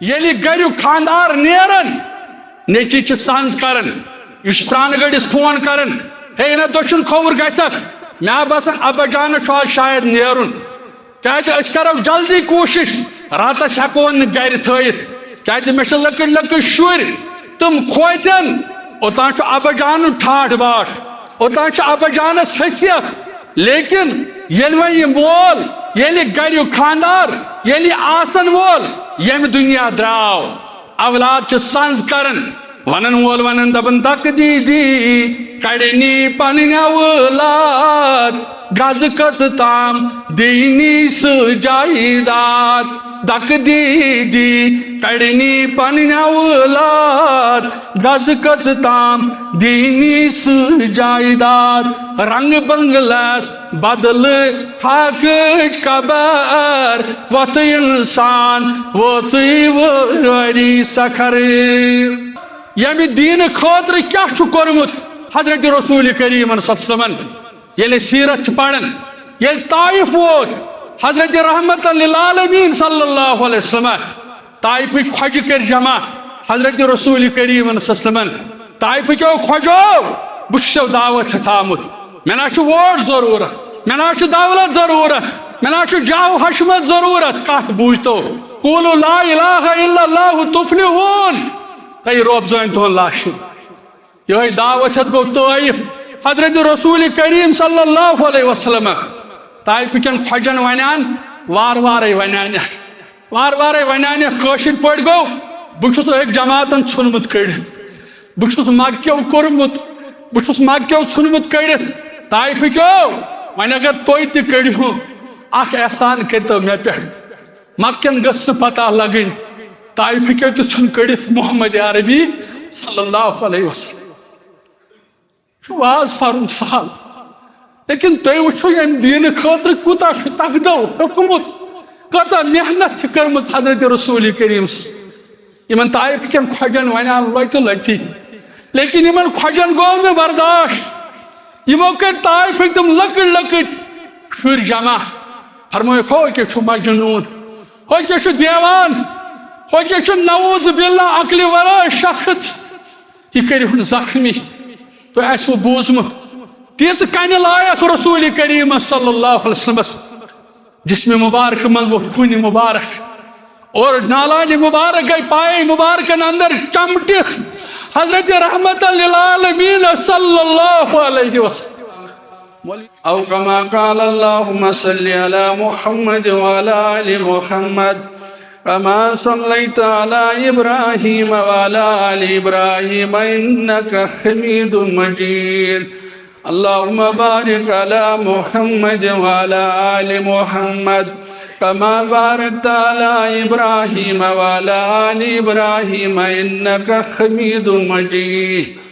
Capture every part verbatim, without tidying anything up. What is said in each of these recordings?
ییٚلہِ گَریُک خانٛدار نیران، نیٚچی چھِ سَنٛز کران، یہِ چھُ سرٛانہٕ گٔڑِس فون کران، "ہے نہ، دٔچھُن کھووُر گژھکھ، مےٚ باسان ابا جانَس چھُ آز شاید نیرُن، کیٛازِ أسۍ کرو جلدی کوٗشِش، راتَس ہٮ۪کون نہٕ گَرِ تھٲیِتھ، کیٛازِ مےٚ چھِ لۄکٕٹۍ لۄکٕٹۍ شُرۍ، تِم کھوژن، اوٚتام چھُ ابا جانُن ٹھاٹھ باٹھ، اوٚتام چھُ ابا جانَس حیثیت۔" لیکن ییٚلہِ وۄنۍ یہِ مول، ییٚلہِ گَریُک خانٛدار، ییٚلہِ یہِ آسَن وول، ییٚمہِ دُنیا درٛاو، اولاد چھِ سَنٛز کران، وَنَن وول وَنان دَپان، "دَکہٕ دیٖدی کَڑنی پَنٕنۍ اولاد، گَزٕ کٔژٕ تام دیٖنی سُہ جایداد، دَکہٕ دیٖدی کَڑنی پَنٕنۍ اولاد، گَزٕ کٔژٕ تام دیٖنی سُہ جایداد، رنٛگ بنٛگلَس بدلہٕ ہاکٕچ قبر، وۄتھ اِنسان ووتُے وٲری سکھر۔" ییٚمہِ دیٖنہٕ خٲطرٕ کیٛاہ چھُ کوٚرمُت حضرت رسول کریٖمن صلی اللہ علیہ وسلمن؟ ییٚلہِ أسۍ سیرت چھِ پران، ییٚلہِ طائف ووت حضرت رحمت للعالمین صلی اللہ علیہ وسلم، طائفٕکۍ خۄجہِ کٔرۍ جمع حضرت رسول کریٖمن صلی اللہ علیہ وسلمن۔ طائفٕکیو خۄجو، بہٕ چھُسو دعوت ہٮ۪تھ آمُت۔ مےٚ نہ چھُ ووٹ ضروٗرت، مےٚ نہ چھُ دولت ضروٗرت، مےٚ نہ چھُ جاہ و حشمت ضروٗرت۔ کتھ بوٗزتو، "قولوا لا الہ الا اللہ تفلحون"، تۄہہِ روب زٲنۍ تُہُنٛد لاشہِ۔ یِہوٚے دعوت ہٮ۪تھ گوٚو طائف۔ حضرت رسول کریم صلی اللہ علیہ وسلم طائفٕکٮ۪ن خۄجن ونان، وارٕ وارے ونان، وارٕ وارے ونان، کٲشِر پٲٹھۍ گوٚو، بہٕ چھُس أکۍ جماعتن ژھُنمُت کٔڑِتھ، بہٕ چھُس مکیو کوٚرمُت، بہٕ چھُس مکیو ژھُنمُت کٔڑِتھ۔ طائفٕکیو، وۄنۍ اگر تُہۍ تہِ کٔڑِہو، اکھ احسان کٔرۍتو مےٚ پٮ۪ٹھ، مکین گٔژھ نہٕ پتہ لگٕنۍ طائفٕکیو تہِ ژھُن کٔڑِتھ محمد عربی صلی اللہ علیہ وسلم۔ چھُ واز پَرُن سہل، لیکن تُہۍ وٕچھِو ییٚمہِ دیٖنہٕ خٲطرٕ کوٗتاہ چھُ تَگدَو ہیوٚکمُت، کۭژاہ محنت چھِ کٔرمٕژ حضرت رسول کریٖمس۔ یِمن طائف کٮ۪ن خۄجن وَنیٛام لۄتہِ لۄتہِ، لیکن یِمن خۄجن گوٚو نہٕ برداشت۔ یِمو کٔرۍ طائفٕکۍ تِم لۄکٕٹۍ لۄکٕٹۍ شُرۍ جمع، فرمٲیِکھ، "ہو کیٛاہ چھُ مجنوٗن، ہو کیٛاہ چھُ دیوان، ہو کیٛاہ چھُ نعوذ باللہ عقلہِ ورٲے شخص۔" یہِ کٔرِہُن زخمی۔ تۄہہِ آسِوٕ بوٗزمُت، تیٖژٕ کنہِ لایق رسول کریم صلی اللہ علیہ وسلمس۔ جسم مبارک منٛز ووٚتھ خوٗنہِ مبارک اور نالانہِ مبارک گٔے پایہِ مبارکن اندر چمٹِتھ حضرت رحمت للعالمین صلی اللہ علیہ وسلم۔ أو كما قال: اللهم صل على محمد وعلى آل محمد كما صليت على إبراهيم وعلى آل إبراهيم إنك حميد مجيد. اللهم بارك على محمد وعلى آل محمد كما باركت على إبراهيم وعلى آل إبراهيم إنك حميد مجيد.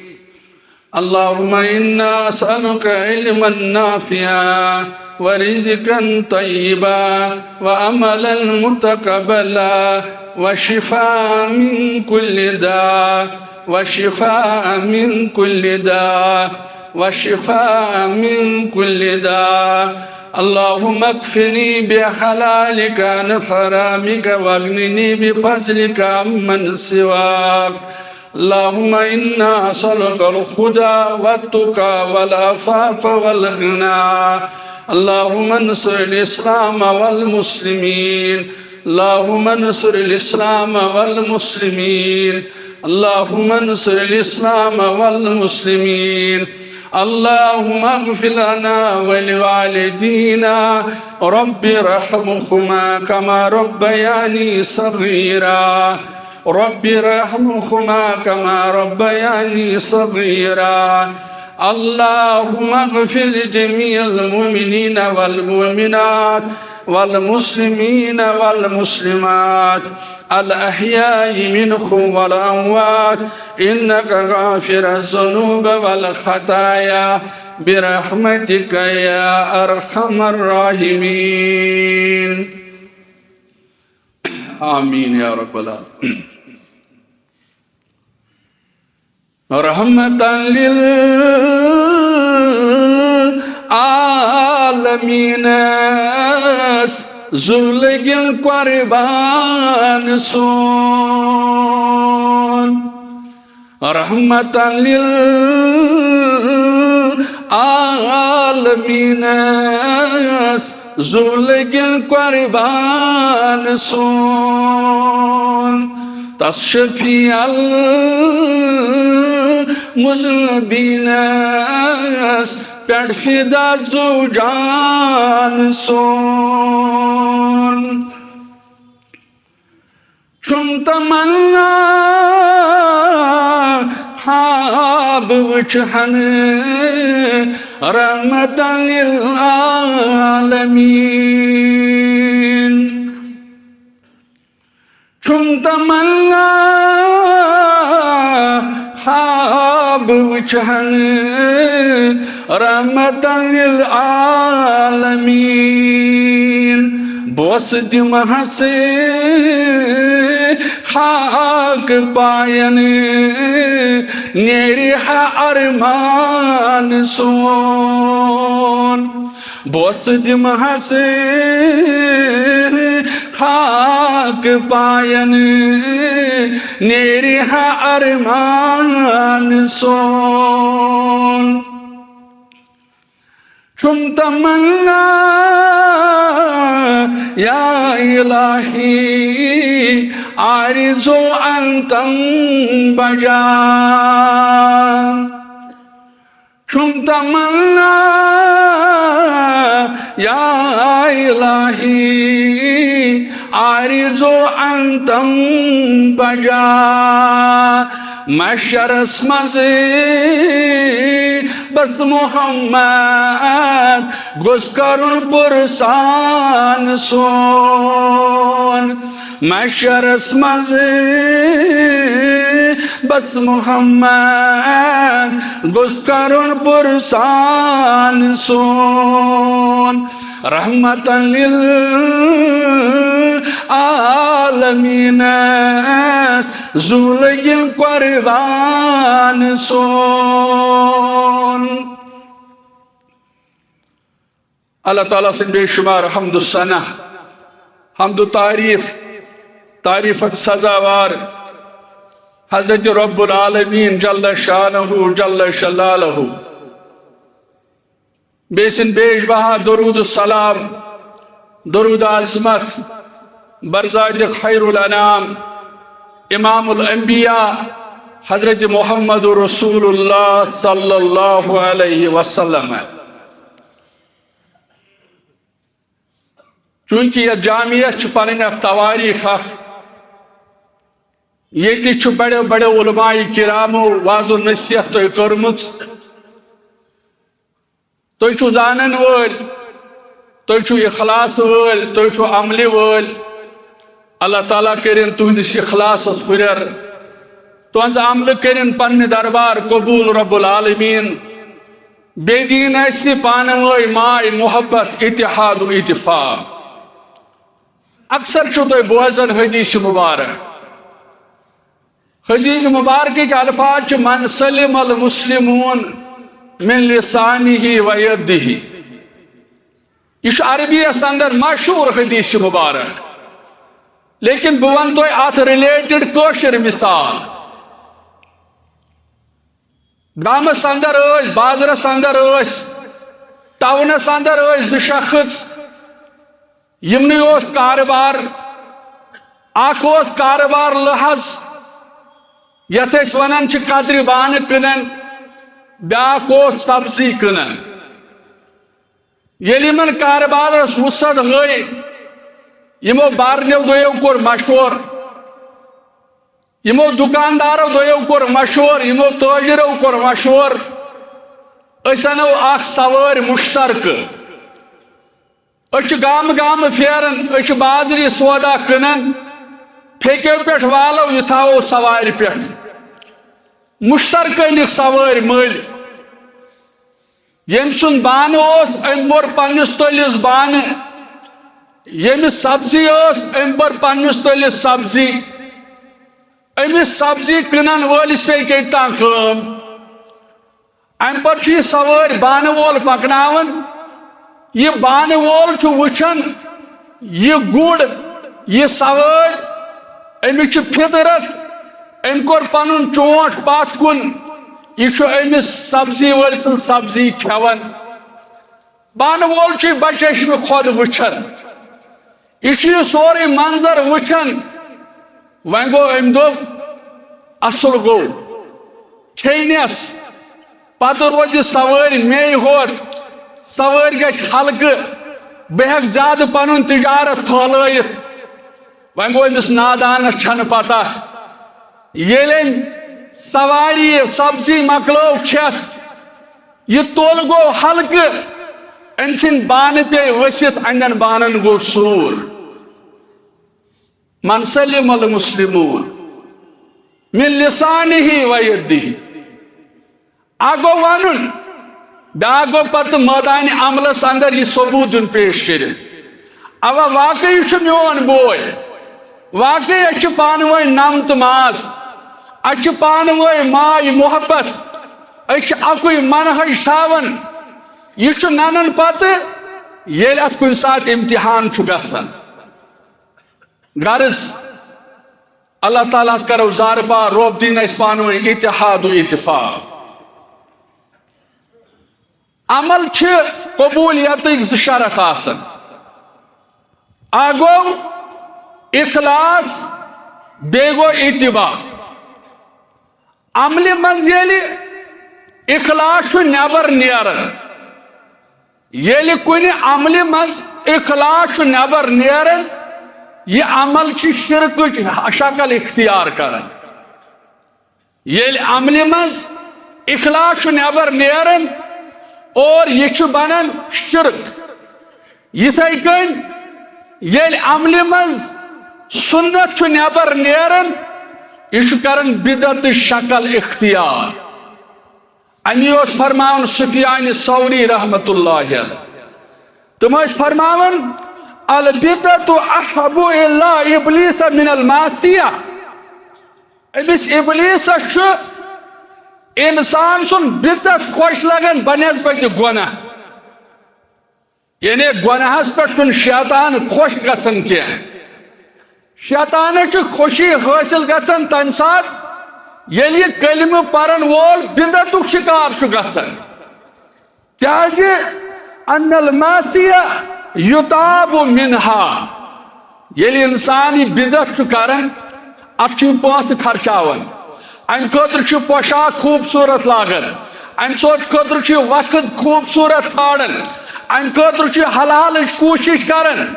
اللهم إنا نسألك علما نافعا ورزقا طيبا وعملا متقبلا وشفاء من كل داء، وشفاء من كل داء، وشفاء من كل داء. اللهم اكفني بحلالك عن حرامك واغنني بفضلك عمن سواك. اللهم إنا نسألك الهدى والتقى والعفاف والغنى. اللهم انصر الإسلام والمسلمين. اللهم انصر الإسلام والمسلمين. اللهم انصر الإسلام والمسلمين. اللهم اغفر لنا ولوالدينا. رب ارحمهما كما ربياني صغيرا. رب ارحمهما كما ربياني صغيرا. اللهم اغفر لجميع المؤمنين والمؤمنات والمسلمين والمسلمات الأحياء منهم والأموات إنك غافر الذنوب والخطايا برحمتك يا أرحم الراحمين. آمين يا رب العالمين. رحمة للعالمين، زُلگِن قربان سُن۔ رحمتاً للعالمینس زُو لٔگِن قربان سون۔ تس شفیع المذنبینس پٮ۪ٹھ فدا زُو جان سون۔ چھُم تمنا خواب وٕچھِ ہن رحمتاً للعالمین۔ چھُم تمنا خواب وٕچھِ ہن رحمتاً للعالمین۔ بوسہٕ دِمہس خاک پاین، نیرِ ہا ارمان سون۔ بوسہٕ دِمہس خاک پاین، نیرِ ہا ارمان سون۔ چھُم تمنا یا الہی، آرزو انتم بجا۔ چھُم تمنا یا الہی، آرزو انتم بجا۔ محشرس منٛز بس محمد گوٚژھ کرُن پرسان سون۔ محشرس منٛز بس محمد گوٚژھ کرُن پرسان سون۔ رحمتاً للعالمینس زُو لٔگِن قربان سون۔ اللہ تعالیٰ سٕنٛدۍ بے شمار حمد و ثنا، حمد و تعریف، تعریفن سزاوار حضرت رب العالمین جل شانہ جل جلالہ۔ بیٚیہِ سٕنٛدۍ بیش بہا درود و سلام، درود عظمت بر ذات خیر الانام، امام الانبیاء حضرت محمد رسول اللہ صلی اللہ علیہ وسلم۔ چونکہ یتھ جامعس چھِ پنٕنۍ اکھ توٲریٖخ اکھ، ییٚتہِ چھُ بڑیو بڑیو علماء کرامو وعظ و نصیحت تۄہہِ کٔرمٕژ۔ تُہۍ چھِو زانن وٲلۍ، تُہۍ چھِو اخلاص وٲلۍ، تُہۍ چھِو عملہِ وٲلۍ۔ اللہ تعالیٰ کٔرِن تُہنٛدِس اخلاصس ہُرٮ۪ر، تُہنٛز عملہٕ کٔرِن پننہِ دربار قبول رب العالمین۔ بیٚیہِ دِیِن اَسہِ پانہٕ وٲنۍ ماے محبت، اتحاد و اتفاق۔ اکثر چھِو تُہۍ بوزان حدیث مبارک، حدیث مبارکٕکۍ الفاظ چھِ، "من سلم المسلمون من لسانہ و یدہ"۔ یہِ چھُ عربیَس اندر مشہوٗر حدیث مبارک، لیکن بہٕ وَنہٕ تۄہہِ اَتھ related کٲشِر مثال۔ گامس اندر ٲسۍ، بازرس اندر ٲسۍ، ٹاونس اندر ٲسۍ زٕ شخص، یِمنٕے اوس کارٕبار۔ اکھ اوس کارٕبار لٔحظ، یتھ أسۍ ونان چھِ کترِ بانہٕ کٕنان، بیاکھ اوس سبزی کٕنان۔ ییٚلہِ یِمن کارٕبارس وُسعت گٔے، یِمو بارنیو دۄیو کوٚر مشورٕ، یِمو دُکاندارو دۄیو کوٚر مشورٕ، یِمو تٲجرو کوٚر مشورٕ، أسۍ اَنو اکھ سوٲرۍ مُشترکہٕ۔ أسۍ چھِ گامہٕ گامہٕ پھیران، أسۍ چھِ بازرِ سودا کٕنان، پھیٚکیو پٮ۪ٹھ والو، یہِ تھاوو سوارِ پٮ۪ٹھ۔ مُشترکہٕ أنِکھ سوٲرۍ مٔلۍ۔ ییٚمۍ سُنٛد بانہٕ اوس، أمۍ بوٚر پننِس تٔلِس بانہٕ۔ ییٚمِس سبزی ٲس، أمۍ بٔر پننِس تٔلِس سبزی۔ أمِس سبزی کٕنن وٲلِس پیٚیہِ کٔمۍ تام کٲم۔ اَمہِ پتہٕ چھُ یہِ سوٲرۍ بانہٕ وول پکناوان۔ یہِ بانہٕ وول چھُ وٕچھان، یہِ گُر، یہِ سوٲرۍ، أمِس چھِ فطرت، أمۍ کوٚر پنُن چونٛٹھ پتھ کُن، یہِ چھُ أمِس سبزی وٲلۍ سٕنٛز سبزی کھٮ۪وان۔ بانہٕ وول چھُ یہِ بچشمہِ خۄد وٕچھان، یہِ چھُ یہِ سورُے منظر وٕچھان۔ وۄنۍ گوٚو، أمۍ دوٚپ، اصل گوٚو، کھیٚینس، پتہٕ روزِ سوٲرۍ مے ہوت، سوٲرۍ گژھِ ہلکہٕ، بہٕ ہٮ۪کہٕ زیادٕ پنُن تجارت پھٲلٲیِتھ۔ وۄنۍ گوٚو، أمِس نادانس چھنہٕ پتہ، ییٚلہِ أمۍ سواری سبزی مۄکلٲو کھٮ۪تھ، یہِ توٚل گوٚو ہلکہٕ، أمۍ سٕنٛدۍ بانہٕ پیٚیہِ ؤسِتھ، أنٛدٮ۪ن بانن گوٚو سوٗر۔ من سلم المسلمون من لسانه و یده۔ اکھ گوٚو ونُن، بیٛاکھ گوٚو پتہٕ مٲدانِ عملس اندر یہِ ثبوت دیُن پیش کٔرِتھ۔ اوا، واقعی چھُ میون بوے، واقعی أسۍ چھِ پانہٕ ؤنۍ نم تہٕ ماس، اَسہِ چھِ پانہٕ ؤنۍ ماے محبت، أسۍ چھِ اَکُے منہج تھاوان۔ یہِ چھُ ننان پتہٕ، ییٚلہِ اَتھ کُنہِ ساتہٕ امتحان چھُ گژھان۔ غرض، اللہ تعالیٰ ہس کرو زارٕ پار، رۄب دِیِن اَسہِ پانہٕ ؤنۍ اتحاد و اتفاق۔ عمل چھِ قبولیتٕکۍ زٕ شرط آسان، اکھ گوٚو اخلاص، بیٚیہِ گوٚو اتباع۔ عملہِ منٛز ییٚلہِ اخلاص چھُ نٮ۪بر نیران، ییٚلہِ کُنہِ عملہِ منٛز اخلاص چھُ نٮ۪بر نیران، یہِ عمل چھِ شرکٕچ شکل اختیار کران۔ ییٚلہِ عملہِ منٛز اخلاص چھُ نٮ۪بر نیران اور یہِ چھُ بنان شرک۔ یِتھے کٔنۍ ییٚلہِ عملہِ منٛز سُنت چھُ نٮ۪بر نیران، یہِ چھُ کران بدعتٕچ شکل اختیار۔ اَمی اوس فرماوان سفیان ثوری رحمتہ اللہ علیہ۔ تِم ٲسۍ فرماوان، "البدعة احب الا ابلیس من المعصیہ۔" أمِس ابلیسس چھُ انسان سُنٛد بدعت خۄش لگان بنسبت گۄناہ۔ یعنی گۄناہس پٮ۪ٹھ چھُنہٕ شیطان خۄش گژھان کینٛہہ۔ شیطانس چھِ خوشی حٲصِل گژھان تمہِ ساتہٕ، ییٚلہِ یہِ کلمہٕ پرن وول بدعتُک شکار چھُ گژھان۔ کیازِ؟ ان المعصیہ یتاب منہا۔ ییٚلہِ انسان یہِ بدعت چھُ کران، اتھ چھُ یہِ پونٛسہٕ خرچاوان، امہِ خٲطرٕ چھُ پوشاک خوٗبصوٗرت لاگان، امہِ سۭتۍ خٲطرٕ چھُ یہِ وقت خوٗبصوٗرت ژھانڈان، امہِ خٲطرٕ چھُ یہِ حلالٕچ کوٗشش کران۔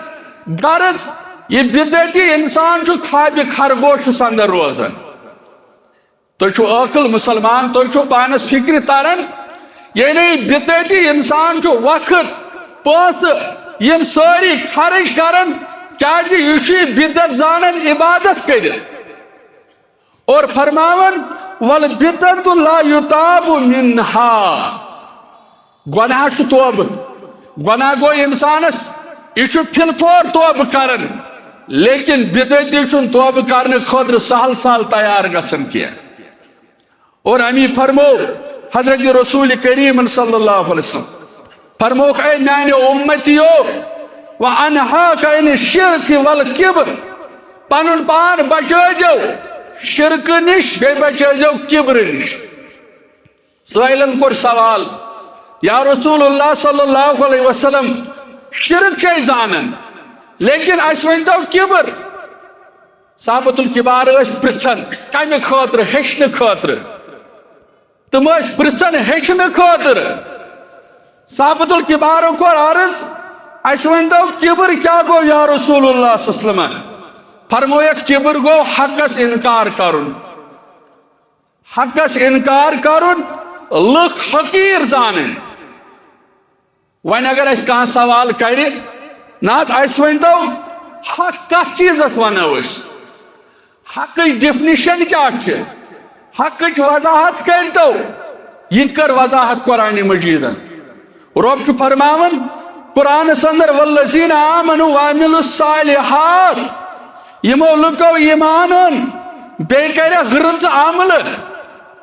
غرض، یہِ بدعتی انسان چھُ خوابِ خرگوشس اندر روزان۔ تُہۍ چھِو عٲقل مسلمان، تُہۍ چھِو پانس فکرِ تران، یعنی بدعتی انسان چھُ وقت، پونٛسہٕ، یِم سٲری خرٕچ کران، کیازِ یہِ چھُ یہِ بدعت زانان عبادت کٔرِتھ۔ اور فرماوان، "والبدعة لا یتاب منہا۔" گۄناہ چھُ توبہٕ۔ گۄناہ گوٚو انسانس، یہِ چھُ فی الفور توبہٕ کران، لیکن بدعتی چھُنہٕ توبہٕ کرنہٕ خٲطرٕ سہل سہل تیار گژھان کینٛہہ۔ اور امی فرمو حضرت رسول کریم صلی اللہ علیہ وسلم، فرموکھ، "اے میانہِ امتیو، و انہاک عن الشرک والکبر۔" پنُن پان بچٲیزیو شرکہٕ نِش، بیٚیہِ بچٲیزیو کبرٕ نِش۔ سٲیلن کوٚر سوال، "یا رسول اللہ صلی اللہ علیہ وسلم، شرک چھِ أسۍ زانان، لیکن اَسہِ ؤنۍ تو کبر؟" صحابۃ الکبار ٲسۍ پرژھان، کمہِ خٲطرٕ؟ ہیٚچھنہٕ خٲطرٕ۔ تِم ٲسۍ پرژھان ہیٚچھنہٕ خٲطرٕ۔ صحابۃ الکبارو کوٚر عرض، "اَسہِ ؤنۍ تو کبر کیٛاہ گوٚو یا رسول اللہ صلی اللہ علیہ وسلم؟" فرمویکھ، کبر گوٚو حقس انکار کرُن۔ حقس انکار کرُن، لُکھ حقیر زانٕنۍ۔ وۄنۍ اگر اسہِ کانٛہہ سوال کرِ، نہ حظ، اسہِ ؤنۍ تو، حق کتھ چیٖزس ونو أسۍ؟ حقٕچ definition کیٛاہ چھِ؟ حقٕچ وضاحت کٔرۍ تو۔ یہِ تہِ کٔر وضاحت قرآن مجیدن۔ رۄب چھُ فرماوان قرآنس اندر، "والذین آمنوا وعملوا الصالحات"، یِمو لُکو ایمان اوٚن، بیٚیہِ کَرٮ۪کھ رٕژ عملہٕ،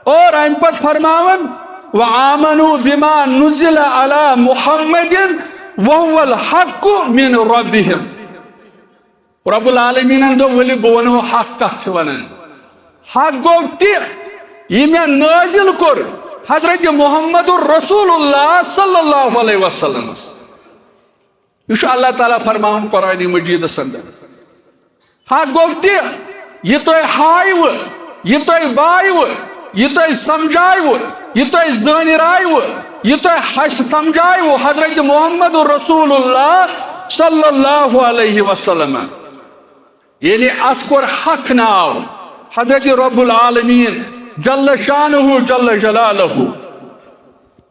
اور اَمہِ پتہٕ فرماوان، "وآمنوا بما نزل علی محمد وهو الحق من ربهم"۔ رب العالمینن دوٚپ، "ؤلِو بہٕ وَنو حق کَتھ چھِ وَنان۔" حق گوٚو تہِ، یہِ مےٚ نٲزِل کوٚر حضرت محمد رسول اللہ صلی اللہ علیہ وسلمس۔ یہِ چھُ اللہ تعالیٰ فرماوان قرآن مجیدس اندر۔ حق گوٚو تہِ، یہِ تۄہہِ ہایوٕ، یہِ تۄہہِ بایوٕ، یہِ تۄہہِ سمجھایوٕ، یہِ تۄہہِ زٲنرایوٕ، یہِ تۄہہِ ہش سمجھایوٕ حضرت محمد رسول اللہ صلی اللہ علیہ وسلم۔ یعنی اتھ کوٚر حق ناو حضرت رب العالمین جل شانہ جل جلالہ۔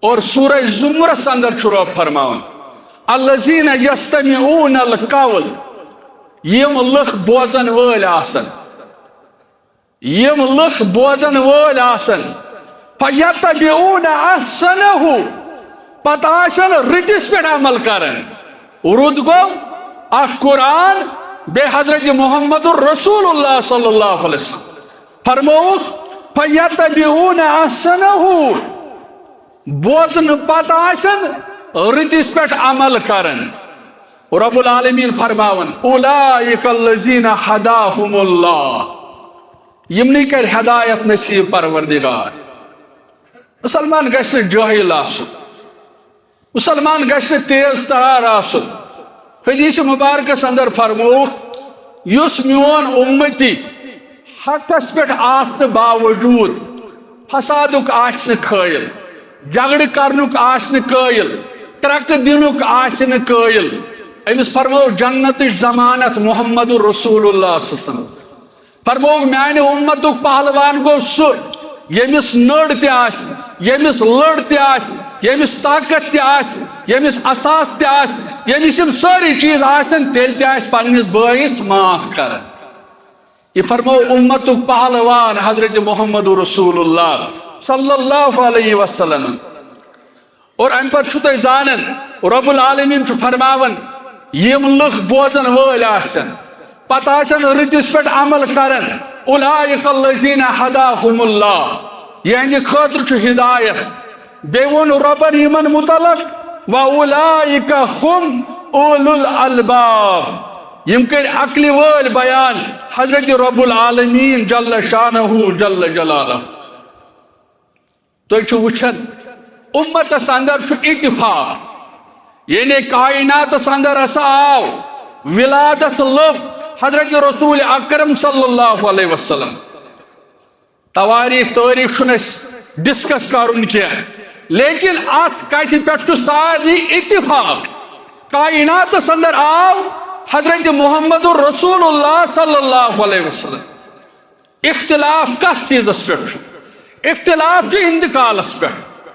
اور سورہ زمرس اندر چھُ رب فرماوان، الذین یستمعون القول، یِم لُکھ بوزن وٲلۍ آسن، یِم لُکھ بوزن وٲلۍ آسن، فیتبعون احسنہ، پتہٕ آسن رٕتِس پٮ۪ٹھ عمل کران۔ رُت گوٚو اکھ قرآن، بیٚیہِ حضرت محمد رسول اللہ صلی اللہ علیہ وسلم۔ فرمووُکھ، فیتبعون احسنہ، بوزنہٕ پتہٕ آسن رٕتِس پٮ۪ٹھ عمل کران۔ رب العالمین فرماوان، اولئک الذین ہداہم اللہ، یِمنٕے کرِ ہدایت نصیب پروردگار۔ مسلمان گژھِ نہٕ جٲہِل آسُن، مسلمان گژھِ نہٕ تیز ترار آسُن۔ حدیث مبارکس اندر فرمووُکھ، یُس میون امتی حقس پٮ۪ٹھ آسنہٕ باوجود فسادُک آسہِ نہٕ قٲیِل، جھگڑٕ کرنُک آسہِ نہٕ قٲیِل، کرٛکہٕ دِنُک آسہِ نہٕ قٲیِل، أمِس فرمٲو جنتٕچ ضمانت محمد رسول اللہ صلی اللہ علیہ وسلم۔ فرمووُکھ، میانہِ امتُک پہلوان گوٚو سُہ، ییٚمِس نٔر تہِ آسہِ، ییٚمِس لٔر تہِ آسہِ، ییٚمِس طاقت تہِ آسہِ، ییٚمِس اثاث تہِ آسہِ، ییٚمِس یِم سٲری چیٖز آسن، تیٚلہِ تہِ آسہِ پننِس بٲیِس معاف کران۔ یہِ فرموو امتُک پہلوان حضرت محمد رسول اللہ صلی اللہ علیہ وسلم۔ اور امہِ پتہٕ چھُو تُہۍ زانان، رب العالمین چھُ فرماوان، یِم لُکھ بوزن وٲلۍ آسن، پتہٕ آسن رٕتِس پٮ۪ٹھ عمل کران، اولئک الذین ہداہم اللہ، یِہنٛدِ خٲطرٕ چھُ ہدایت۔ بیٚیہِ ووٚن ربن یِمن متعلق، و اولئک ہم اولو الالباب، یِم کٔرۍ عقلہِ وٲلۍ بیان حضرت رب العالمین جل شانہ جل جلالہ۔ تُہۍ چھِو وٕچھان، اُمتس اندر چھُ اتفاق، یعنی کائناتس اندر ہسا آو ولادت لٔب حضرت رسول اکرم صلی اللہ علیہ وسلم۔ توٲریٖخ، تٲریٖخ چھُنہٕ اَسہِ ڈسکس کرُن کینٛہہ، لیکن اتھ کتھِ پٮ۪ٹھ چھُ سارنٕے اتفاق، کائناتس اندر آو حضرت محمد رسول اللہ صلی اللہ علیہ وسلم۔ اختلاف کتھ چیزس پٮ۪ٹھ چھُ؟ اختلاف چھُ انتقالس پٮ۪ٹھ۔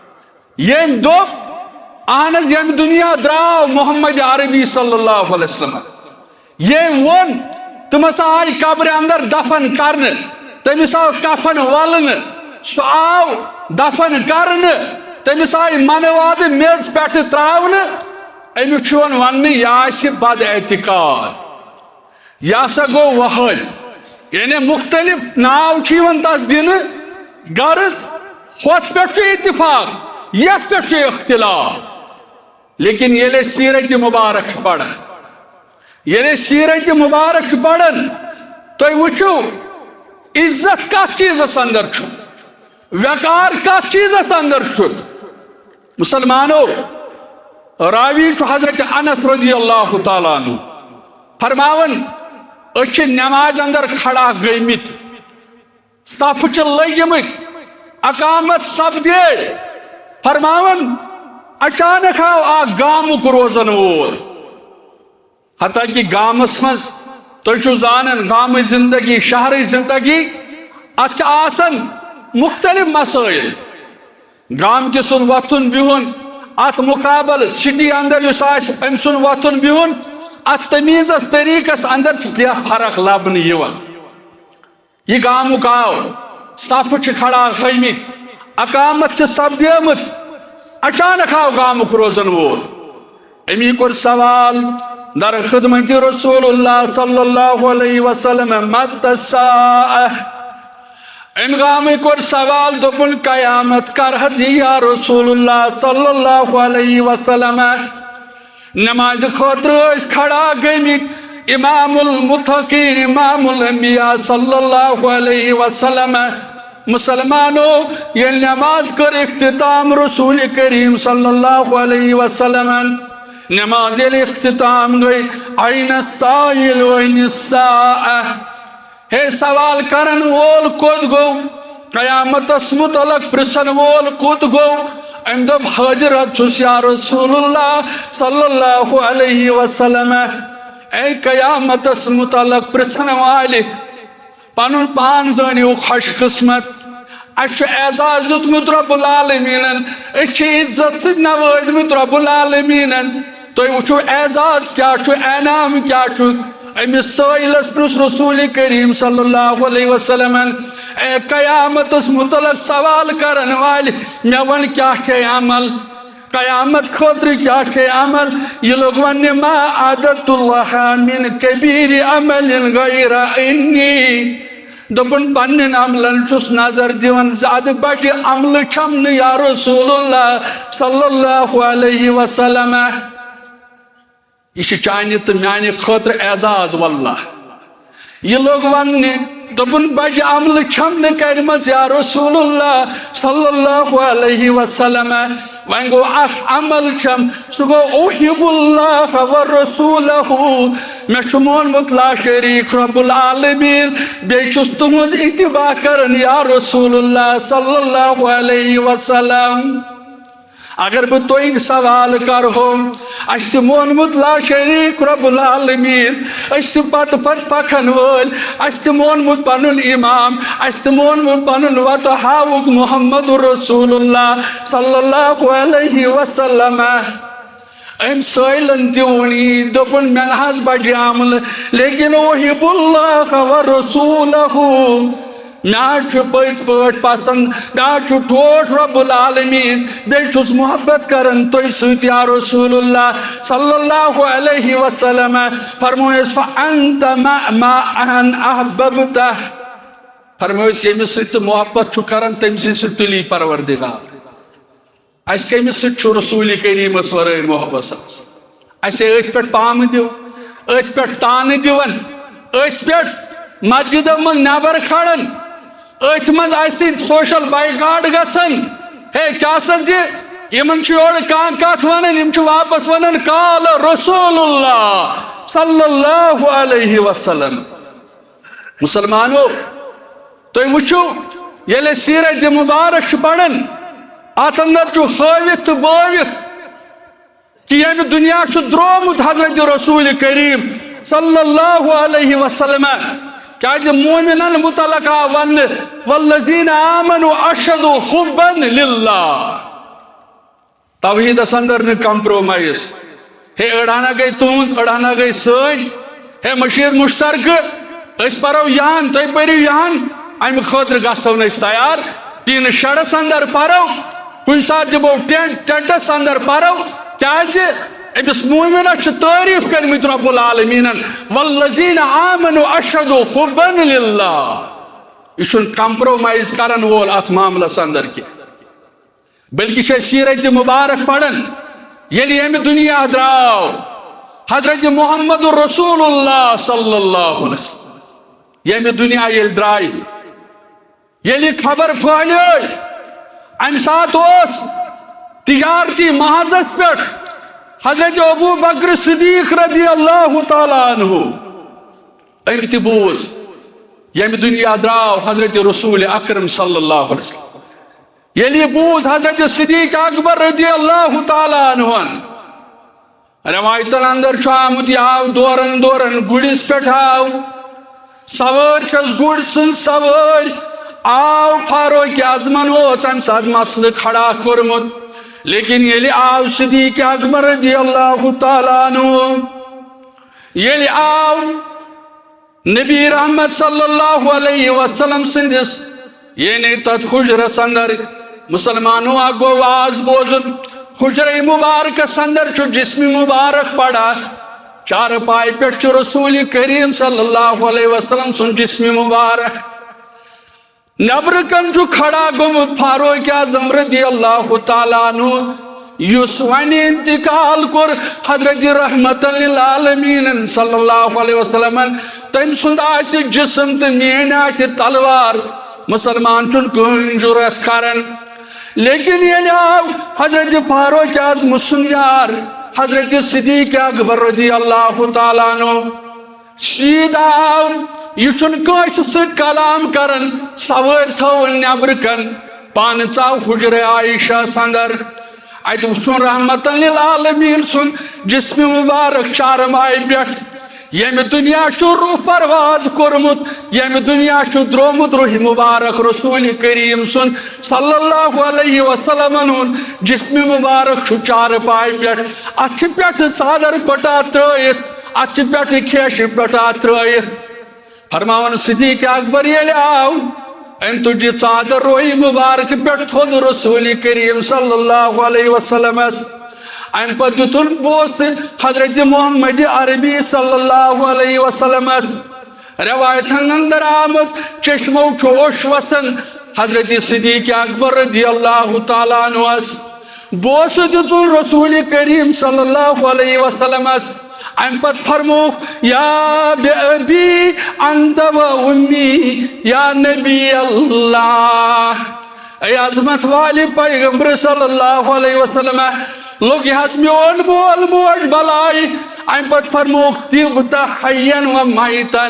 ییٚمۍ دوٚپ، اہن حظ، ییٚمہِ دُنیا درٛاو محمد عربی صلی اللہ علیہ وسلم، ییٚمۍ ووٚن، تِم ہسا آیہِ قبرِ اندر دفن کرنہٕ، تٔمِس آو کفن ولنہٕ، سُہ آو دفن کرنہٕ، تٔمِس آیہِ منہٕ وادٕ میٚژ پٮ۪ٹھٕ تراونہٕ۔ أمِس چھُ یِوان وننہٕ، یہِ آسہِ بد اعتقاد۔ یہِ ہسا گوٚو وہٲبۍ۔ یعنی مختلف ناو چھِ یِوان تتھ دِنہٕ، غرض ہۄتھ پٮ۪ٹھ چھُ اتفاق، یتھ پٮ۪ٹھ چھُ اختلاف۔ لیکن ییٚلہِ أسۍ سیرت مبارک چھِ پران، ییٚلہِ أسۍ سیرت مبارک چھِ پران، تُہۍ وٕچھِو، عزت کتھ چیٖزس اندر چھُ، وقار کتھ چیٖزس اندر چھُ۔ مسلمانو، راوی چھُ حضرت انس رضی اللہ تعالیٰ عنہ فرماوان، أسۍ چھِ نماز اندر کھڑا گٔمٕتۍ، صف چھِ لٔگۍ مٕتۍ، اقامت سپدے، فرماوان، اچانک آو اکھ گامُک روزن وول۔ حتیٰ کہ گامس منٛز، تُہۍ چھِو زانان، گامٕچ زندگی، شہرٕچ زندگی، اتھ چھِ آسان مختلف مسٲیل۔ گامکہِ سُنٛد وۄتھُن بِہُن، اتھ مقابل سٹی اندر یُس آسہِ، أمۍ سُنٛد وۄتھُن بِہُن، اتھ تمیٖزس طریٖقس اندر چھِ کینٛہہ فرق لبنہٕ یِوان۔ یہِ گامُک آو، صف چھِ کھڑا گٔمٕتۍ، اقامت چھِ سپدیمٕژ، اچانک آو گامُک روزن وول۔ أمی کوٚر سوال در خدمت رسول اللہ صلی اللہ علیہ وسلم، متى الساعة؟ أمۍ گامٕکۍ کوٚر سوال، دوٚپُن، قیامت کر حظ یی یا رسول اللہ صلی اللہ علیہ وسلم؟ نمازِ خٲطرٕ ٲسۍ کھڑا گٔمٕتۍ، امام المتقین، امام الانبیاء صلی اللہ علیہ وسلم۔ مسلمانو، ییٚلہِ نماز کٔر اختتام رسول کریم صلی اللہ علیہ وسلمن، نماز ییٚلہِ اختتام گٔے، عین السائل و عین الساعہ، ہے، سوال کرن وول کوٚت گوٚو؟ قیامتس متعلق پرژھن وول کوٚت گوٚو؟ أمۍ دوٚپ، حاضر حظ چھُس یا رسول اللہ صلی اللہ علیہ وسلم۔ اے قیامتس متعلق پرژھن والہِ، پنُن پان زٲنِو خوش قسمت۔ اَسہِ چھُ اعزاز دیُتمُت رب العالمیٖنن، أسۍ چھِ عزت سۭتۍ نوٲزمٕتۍ رب العالمیٖنن۔ تُہۍ وٕچھِو اعزاز کیٛاہ چھُ، انعام کیٛاہ چھُ۔ أمِس سٲیلس پرُژھ رسول کریم صلی اللہ علیہ وسلمن، اے قیامتس متعلق سوال کرن والہِ، مےٚ وَن کیٛاہ چھے عمل؟ قیامت خٲطرٕ کیٛاہ چھے عمل؟ یہِ لوٚگ وننہِ، ما اعددت لها من کبیر عمل غیر انی۔ دوٚپُن، پننٮ۪ن عملن چھُس نظر دِوان، زیادٕ بجہِ عملہٕ چھم نہٕ یا رسول اللہ صلی اللہ علیہ وسلم۔ یہِ چھُ چانہِ تہٕ میانہِ خٲطرٕ اعزاز واللہ۔ یہِ لوٚگ وننہِ، دوٚپُن، بجہِ عملہٕ چھم نہٕ کرِمژ یا رسول اللہ صلی اللہ علیہ وسلم۔ وۄنۍ گوٚو اکھ عمل چھم، سُہ گوٚو احب اللہ و رسولہ۔ مےٚ چھُ مونمُت لا شریک رب العالمین، بیٚیہِ چھُس تُہنٛز اتباع کران یا رسول اللہ صلی اللہ علیہ وسلم۔ اگر بہٕ تۄہہِ سوال کرہو، اَسہِ چھُ مونمُت لا شریک رب العالمین، أسۍ چھِ پتہٕ پتہٕ پکن وٲلۍ، اَسہِ چھُ مونمُت پنُن امام، اَسہِ چھُ مونمُت پنُن وتہٕ ہاوُک محمد رسول اللہ صلی اللہ علیہ وسلم۔ أمۍ سٲیلن تہِ ووٚن یی، دوٚپُن، مےٚ نہ حظ بجہِ عملہٕ، لیکن احب اللہ و رسولہ۔ مےٚ حظ چھُ پٔزۍ پٲٹھۍ پسند، مےٚ حظ چھُ ٹھوٹھ رب العالمین، بیٚیہِ چھُس محبت کران تُہۍ سۭتۍ یا رسول اللہ صلی اللہ علیہ وسلم۔ فرمویس، فانت مع من احببت۔ فرمویس، ییٚمِس سۭتۍ ژٕ محبت چھُ کران، تٔمۍ سٕے سۭتۍ تُلی پروردگار۔ اَسہِ کٔمِس سۭتۍ چھُ رسول کریٖمس ورٲے محبت؟ اَسہِ أتھۍ پٮ۪ٹھ پامہٕ دیُن، أتھۍ پٮ۪ٹھ تانہٕ دِوان، أتھۍ پٮ۪ٹھ مسجدو منٛز نٮ۪بر کھڑان، أتھۍ منٛز اَسہِ سۭتۍ سوشل بایکاٹ گژھان۔ ہے، کیٛاہ سا زِ یِمن چھُ یورٕ کانٛہہ کتھ ونان، یِم چھِ واپس ونان، قال رسول اللہ صلی اللہ علیہ وسلم۔ مسلمانو، تُہۍ وٕچھِو، ییٚلہِ أسۍ سیرت مبارک چھِ پران، اتھ اندر چھُ ہٲوِتھ تہٕ بٲوِتھ کہِ ییٚمہِ دُنیا چھُ درٛومُت حضرت رسول کریم صلی اللہ علیہ وسلم، کیازِ مومنن متعلق آو وننہٕ، والذین آمنوا اشد حبا للہ۔ توحیدس اندر نہٕ کمپرومائز۔ ہے، أڑ ہنا گٔے تُہنٛد، أڑ ہنا گٔے سٲنۍ۔ ہے، مشیر مشترکہٕ، أسۍ پرو یہن، تُہۍ پٔرِو یہن، امہِ خٲطرٕ گژھو نہٕ أسۍ تیار۔ ٹیٖنہٕ شڈس اندر پرو، کُنہِ ساتہٕ دِمو ٹینٹ، ٹینٹس اندر پرو، کیازِ أمِس مومنس چھِ تعریف کٔرمٕتۍ رب العالمینن، والذین آمنوا اشد حبا للہ۔ یہِ چھُنہٕ کمپرومائز کرن وول اتھ معاملس اندر کینٛہہ۔ بلکہ چھِ أسۍ سیرت مبارک پران، ییٚلہِ ییٚمہِ دُنیا درٛاو حضرت محمد رسول اللہ صلی اللہ علیہ وسلم، ییٚمہِ دُنیا ییٚلہِ درٛایہِ، ییٚلہِ خبر پھٔہلیے، اَمہِ ساتہٕ اوس تجارتی محاذس پٮ۪ٹھ حضرت ابو بکر صدیق رضی اللہ تعالیٰ عنہ۔ أمۍ تہِ بوٗز، ییٚمہِ دُنیا درٛاو حضرت رسول اکرم صلی اللہ علیہ وسلم۔ ییٚلہِ یہِ بوٗز حضرت صدیق اکبر رضی اللہ تعالیٰ عنہن، روایتن اندر چھُ آمُت، یہِ آو دورن دورن گُرِس پٮ۪ٹھ آو، سوٲرۍ چھَس گُرۍ سٕنٛز سوٲرۍ، آو فاروق اعظمن اوس اَمہِ ساتہٕ مسلہٕ کھڑا کوٚرمُت، لیکن ییٚلہِ آو صدیق اکبر رضی اللہ تعالیٰ عنہ، ییٚلہِ آو نبی رحمت صلی اللہ علیہ وسلم سٕنٛدِس، یعنی تتھ حجرس اندر، مسلمانو، اکھ گوٚو واز بوزُن۔ حجرے مبارکس اندر چھُ جسم مبارک پڑا، چارپایہِ پٮ۪ٹھ چھُ رسول کریم صلی اللہ علیہ وسلم سُنٛد جسم مبارک۔ نٮ۪برٕ کَنۍ چھُ کھڑا گوٚمُت فاروق اعظم رضی اللہ تعالیٰ عنہ۔ یُس وۄنۍ انتقال کوٚر حضرت رحمت للعالمین صلی اللہ علیہ وسلمن، تٔمۍ سُنٛد آسہِ جسم تہٕ میٲنۍ آسہِ تلوار، مسلمان چھُنہٕ کٕہٕنۍ جرأت کران۔ لیکن ییٚلہِ آو حضرت فاروق اعظم سُنٛد یار حضرت صدیق اکبر رضی اللہ تعالیٰ عنہ، سیٖدٕ آو، یہِ چھُنہٕ کٲنٛسہِ سۭتۍ کلام کران، سوٲرۍ تھٲوٕن نیبرٕ کن، پانہٕ ژاو حجرے عائشہ اندر۔ اتہِ وُچھُن رحمتن للعالمین سُنٛد جسم مبارک چارپایہِ پٮ۪ٹھ، ییٚمہِ دُنیا چھُ روح پرواز کوٚرمُت، ییٚمہِ دُنیا چھُ درٛومُت روح مبارک رسول کریم سُنٛد صلی اللہ علیہ وسلمن ہُنٛد جسم مبارک چھُ چارپایہِ پٮ۪ٹھ، اتھ چھِ پٮ۪ٹھٕ ژادر پٹا ترٲیِتھ، اتھ چھِ پٮ۪ٹھٕ کھیشہِ پٹا ترٲیِتھ۔ فرماوان صدیق اکبر ییٚلہِ آو، أمۍ تُج یہِ ژادر روحی مبارک پٮ۪ٹھ تھوٚد رسول کریم صلی اللہ علیہ وسلمس۔ امہِ پتہٕ دیُتُن بوسہٕ حضرت محمد عربی صلی اللہ علیہ وسلمس۔ روایتن اندر آمُت، چشمو چھُ اوٚش وسان حضرت صدیق اکبر رضی اللہ تعالیٰ عنہس۔ بوسہٕ دیُتُن رسول کریم صلی اللہ علیہ وسلمس۔ امہِ پتہٕ فرمووُکھ، یا بے ابی انت و امی یا نبی اللہ۔ اے عظمت والے پیغمبر صلی اللہ علیہ وسلم، لوٚگ یہِ حظ میون مول موج بلاے۔ امہِ پتہٕ فرمووُکھ، طبت حیا و میتا۔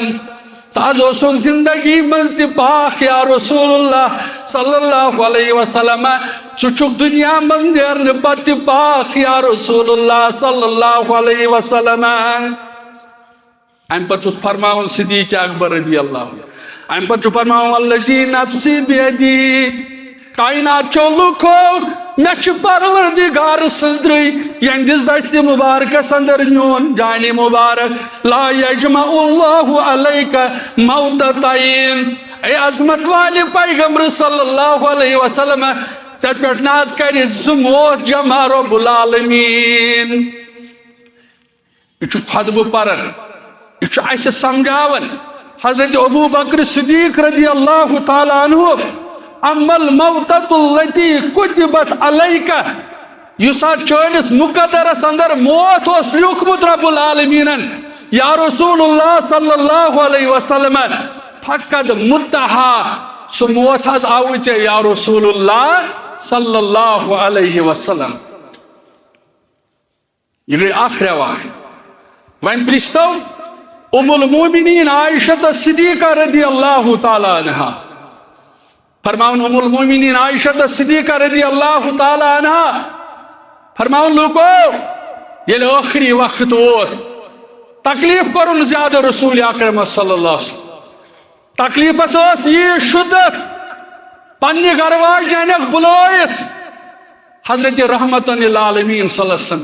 ژٕ حظ اوسُکھ زندگی منٛز تہِ پاک یا رسول اللہ صلی اللہ علیہ وسلم، ژٕ چھُکھ دُنیا منٛز نیرنہٕ پتہٕ تہِ پاک یا رسول اللہ صلی اللہ علیہ وسلم۔ امہِ پتہٕ چھُس فرماوان صدیق اکبر رضی اللہ عنہ، امہِ پتہٕ چھُ فرماوان، والذی نفسی بیدی، کائنات چو لوٗکو، مےٚ چھُ پروردگار سٕنٛدرٕے یِہنٛدِس دستِ مبارکس اندر میون جانِ مبارک، لا یجمع اللہ علیک موتتین۔ اے عظمت والے پیغمبر صلی اللہ علیہ وسلم، ژےٚ پٮ۪ٹھ نہ حظ کرِ زٕ موت جمع رب العالمین۔ یہِ چھُ خطبہٕ پران، یہِ چھُ اسہِ سمجھاوان۔ حضرت ابو بکر صدیق رضی اللہ تعالیٰ عنہ، اما الموتۃ التی کتبت علیک، یُس اتھ چٲنِس مقدرس اندر موت اوس لیوٗکھمُت رب العالمینن، یا رسول اللہ صلی اللہ علیہ وسلم، فقد متہا، سُہ موت حظ آوُے ژےٚ یا رسول اللہ صلی اللہ علیہ وسلم۔ یہِ گٔے اکھ روایت۔ وۄنۍ پرٛژھتو ام المومنین عائشہ صدیقہ رضی اللہ تعالیٰ عنہا۔ فرماوان ام المومنین عائشہ صدیقہ رضی اللہ تعالیٰ عنہا، فرماوان لوٗکو، ییٚلہِ ٲخری وقت ووت، تکلیف کوٚرُن زیادٕ رسول اکرم صلی اللہ علیہ وسلم۔ تکلیفس اوس یہِ شدت، پننہِ گرٕ واجنہِ انکھ بُلٲوِتھ حضرت رحمت للعالمین صلی اللہ علیہ وسلم،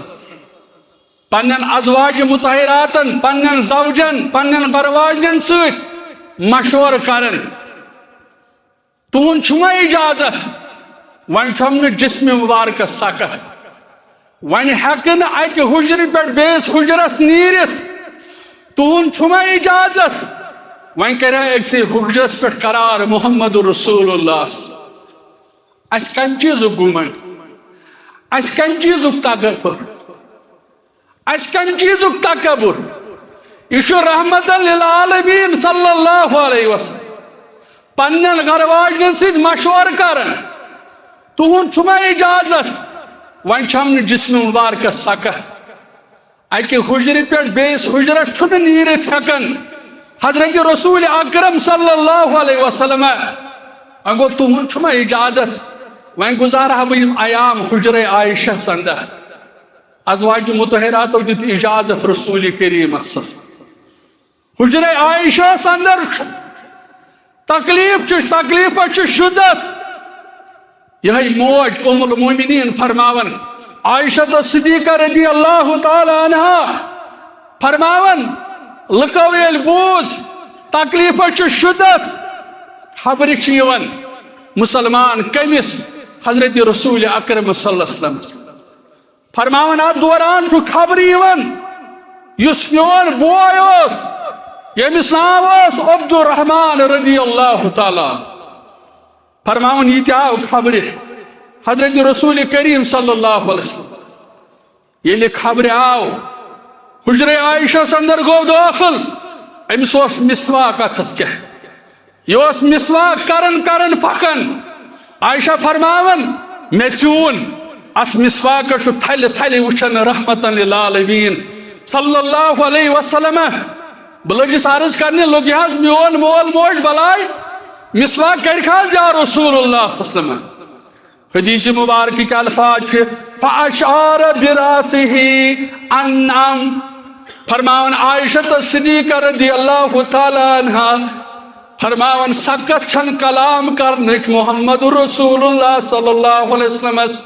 پننٮ۪ن ازواج مطہراتن، پننٮ۪ن زوجن، پننٮ۪ن گرٕ واجنٮ۪ن سۭتۍ مشورٕ کران، تُہُنٛد چھُوا اجازت؟ وۄنۍ چھَم نہٕ جسمِ مبارکس سکت، وۄنۍ ہٮ۪کہٕ نہٕ اکہِ حُجرٕ پٮ۪ٹھ بیٚیِس حُجرس نیٖرِتھ۔ تُہُنٛد چھُوا اجازت؟ وۄنۍ کرِ ہا أکسٕے حُجرس پٮ۪ٹھ قرار محمد رسول اللہ۔ اسہِ کمہِ چیٖزُک گُمنڈ؟ اسہِ کمہِ چیٖزُک تکبر؟ اسہِ کمہِ چیٖزُک تکبر؟ یہِ چھُ رحمت للعالمین صلی اللہ علیہ وسلم پننٮ۪ن گرٕ واجنٮ۪ن سۭتۍ مشورٕ کران۔ تُہُنٛد چھُوا اجازت؟ وۄنۍ چھَم نہٕ جسم مبارکس سکت۔ اکہِ حُجرِ پٮ۪ٹھ بیٚیِس حُجرس چھُنہٕ نیٖرِتھ ہٮ۪کان۔ حضرت رسول اکرم صلی اللہ علیہ وسلم، وۄنۍ گوٚو تُہُنٛد چھُوا اجازت؟ وۄنۍ گُزارٕ ہا بہٕ یِم ایام حُجرے عائشہ اندر۔ ازواج مطہراتو دیُت اجازت رسول کریمس۔ حجرے عائشہ اندر چھُ تکلیف، چھُ تکلیفس چھُ شدت۔ یہے موج ام المومنین فرماوان، عائشہ صدیقہ رضی اللہ تعالیٰ عنہا فرماوان، لُکو ییٚلہِ بوٗز تکلیفس چھُ شدت، خبرِ چھِ یِوان مسلمان کٔمِس؟ حضرت رسول اکرم صلی اللہ علیہ وسلم۔ فرماوان، اتھ دوران چھُ خبرِ یِوان، یُس میون بوے اوس، ییٚمِس ناو اوس عبدالرحمان رضی اللہ تعالیٰ۔ فرماوان، یہِ تہِ آو خبرِ حضرت رسول کریم صلی اللہ علیہ وسلم۔ ییٚلہِ خبرِ آو، حجرے عائشہ اندر گوٚو دٲخل، أمِس اوس مسواک اتھس کیٛاہ؟ یہِ اوس مسواک کران کران پکان۔ عائشہ فرماوان، مےٚ ژیوٗن اتھ مسواکس، چھُ تھلہِ تھلہِ وٕچھان رحمتن للعالمین صلی اللہ علیہ وسلم۔ بہٕ لٔجِس عرض کرنہِ، لوٚگ یہِ حظ میون مول موج بلاے، مسواک کرِکھ حظ یا رسول اللہ صلی اللہ علیہ وسلم؟ حدیث مبارکٕکۍ الفاظ چھِ، فَأَشْعَرَ بِرَأْسِهِ أَنْ نَعَمْ۔ فرماوان عائشہ صدیقہ رضی اللہ تعالیٰ عنہا، فرماوان سکت چھن کلام کرنٕچ محمد رسول اللہ صلی اللہ علیہ وسلمس۔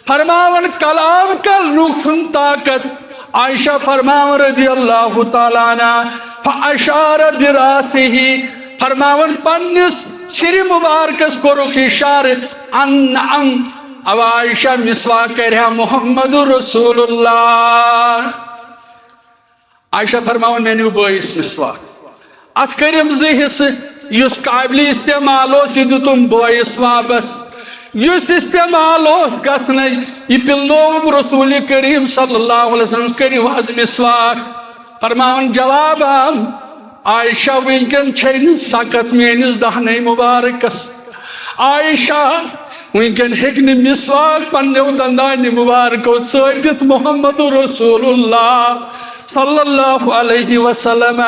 فرماوان کلام کرنُک چھُن طاقت۔ عائشہ فرماوان رضی اللہ تعالیٰ عنہا، فَأَشْعَرَ بِرَأْسِهِ، فرماوان پننِس سِرِ مبارکس کوٚرُکھ اِشارٕ، ان نعم، او عائشہ مسواک کرِ ہا محمد رسول اللہ۔ عائشہ فرماوان، مےٚ نیوٗ بٲیِس مسواک۔ اتھ کٔرِم زٕ حصہٕ، یُس قابلِ استعمال اوس، یہِ دیُتُم بٲیِس واپس۔ یُس استعمال اوس گژھنَے، یہِ پِلنووُم رسول کریم صلی اللہ علیہ وسلم، کٔرِو حظ مسواک۔ فرماوان جواب آو، عائشہ وٕنکٮ۪ن چھے نہٕ سکت میٲنِس دہنے مبارکس۔ عائشہ وٕنکٮ۪ن ہیٚکہِ نہٕ مسواک پننیو دندانہِ مبارکو ژٲپِتھ محمد رسول اللہ صلی اللہ علیہ وسلم۔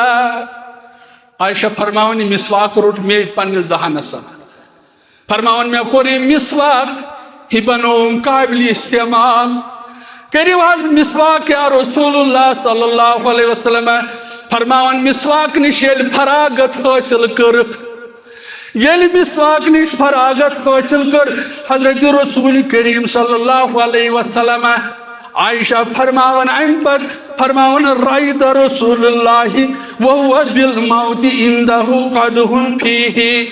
عائشہ فرماوان، یہِ مسواک روٚٹ مے پننِس دہنس۔ فرماوان، مےٚ کوٚر یہِ مسواک، یہِ بنووُم قابلِ استعمال۔ کٔرِو حظ مسواک یا رسول اللہ صلی اللہ علیہ وسلم۔ فرماوان، مسواک نِش ییٚلہِ فراغت حٲصِل کٔرٕکھ، ییٚلہِ مسواک نِش فراغت حٲصِل کٔر حضرت رسول کریم صلی اللہ علیہ وسلم، عائشہ فرماوان، امہِ پتہٕ فرماوان، رأیت رسول اللہ وهو بالموت عنده قدح فيه۔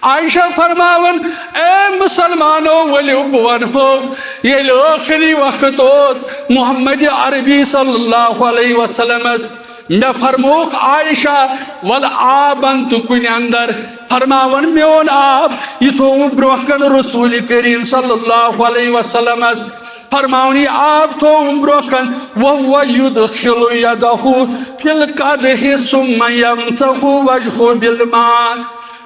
عائشہ فرماوان، اے مسلمانو، ؤلِو بہٕ ونہو، ییٚلہِ ٲخری وقت اوس محمد عربی صلی اللہ علیہ وسلمس، مےٚ فرمووُکھ عائشہ، ول آب ان تہٕ کُنہِ اندر۔ فرماوان، میون آب، یہِ تھووُم برونٛہہ کن رسول کریم صلی اللہ علیہ وسلمس۔ فرماوان، یہِ آب تھووُم برونٛہہ کن، وهو يدخل يده في القدح ثم يمسح وجهه بالماء۔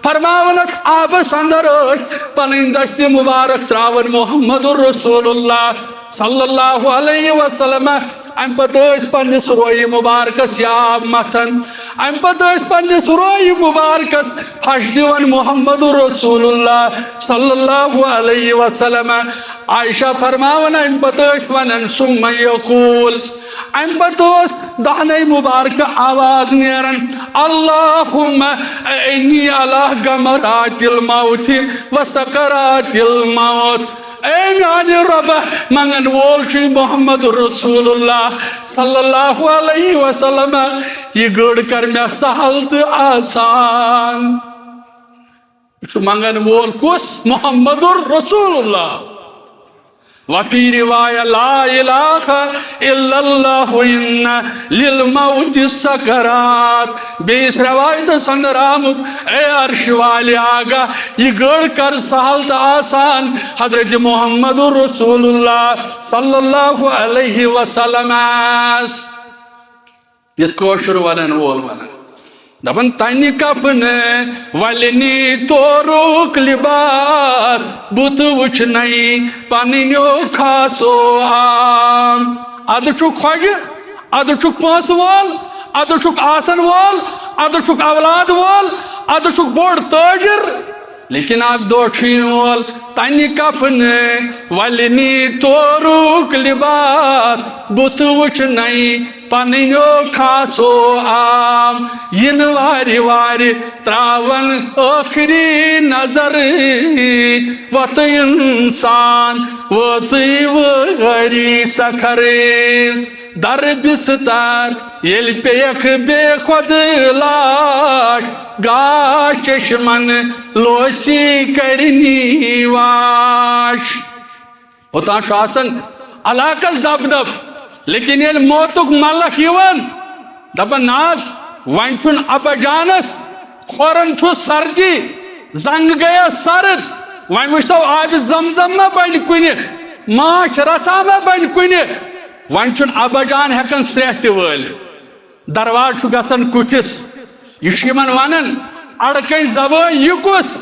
فرماوان، اتھ آبس اندر ٲسۍ پنٕنۍ دستہِ مبارک تراوان محمد رسول اللہ صلی اللہ علیہ وسلم۔ امہِ پتہٕ ٲسۍ پننِس رویہِ مبارکس یہِ آب متھان۔ امہِ پتہٕ ٲسۍ پننِس رویہِ مبارکس پھش دِوان محمد رسول اللہ صلی اللہ علیہ وسلم۔ عائشہ فرماوان، امہِ پتہٕ ٲسۍ ونان، ثم يقول، امہِ پتہٕ اوس دہنے مبارکہ آواز نیران، اللهم إني على غمرات الموت وسكرات الموت۔ اے میانہِ رۄبہ، منگن وول چھُے محمد رسول اللہ صلی اللہ علیہ وسلم، یہِ گٔر کر مےٚ سہل تہٕ آسان۔ یہِ چھُ منگن وول کُس؟ محمد رسول اللہ۔ وفي رواية لا إله إلا الله إن للموت سكرات۔ بیٚیِس روایتس اندر آمُت، اے عرش والہِ آگاہ، یہِ گٔر کر سہل تہٕ آسان حضرت محمد رسول اللہ صلی اللہ علیہ وسلمس۔ یتھ کٲشُر ونن وول ونان۔ دپان، تنہِ کفنہٕ ولنی تورُک لباس، بُتھ وٕچھنَے پنٕنیو خاصو عام۔ ادٕ چھُکھ خۄجہِ، ادٕ چھُکھ پونٛسہٕ وول، ادٕ چھُکھ آسن وول، ادٕ چھُکھ اولاد وول، ادٕ چھُکھ بوٚڑ تٲجر۔ لیکن اکھ دۄہ چھُ یِنہٕ وول، تنہِ کفنہٕ ولنی تورُک لباس، بُتھ وٕچھنَے پنٕنیو خاصو عام۔ یِنہٕ وارِ وارِ تراون ٲخری نظر، وۄتہٕ انسان وٲژٕے وٲری سکھر۔ در بستر ییٚلہِ پیٚیَکھ بے خۄد لاش، گاش چشمن لوسی کرنی واش۔ اوٚتام چھُ آسان علاقس دب دب، لیکن ییٚلہِ موتُک ملک یِوان، دپان، نہ حظ، وۄنۍ چھُنہٕ ابا جانس، کھۄرن چھُ سردی، زنگ گٔیس سرد، وۄنۍ وٕچھتو آبِ زمزم ما بنہِ کُنہِ، ماچھ رژھا ما بنہِ کُنہِ۔ وۄنۍ چھُنہٕ ابا جان ہٮ۪کان سرٛیٚہہ تہِ وٲلِتھ۔ دروازٕ چھُ گژھان کُٹھِس۔ یہِ چھُ یِمن ونان، اڑکے زبٲنۍ یہِ کُس؟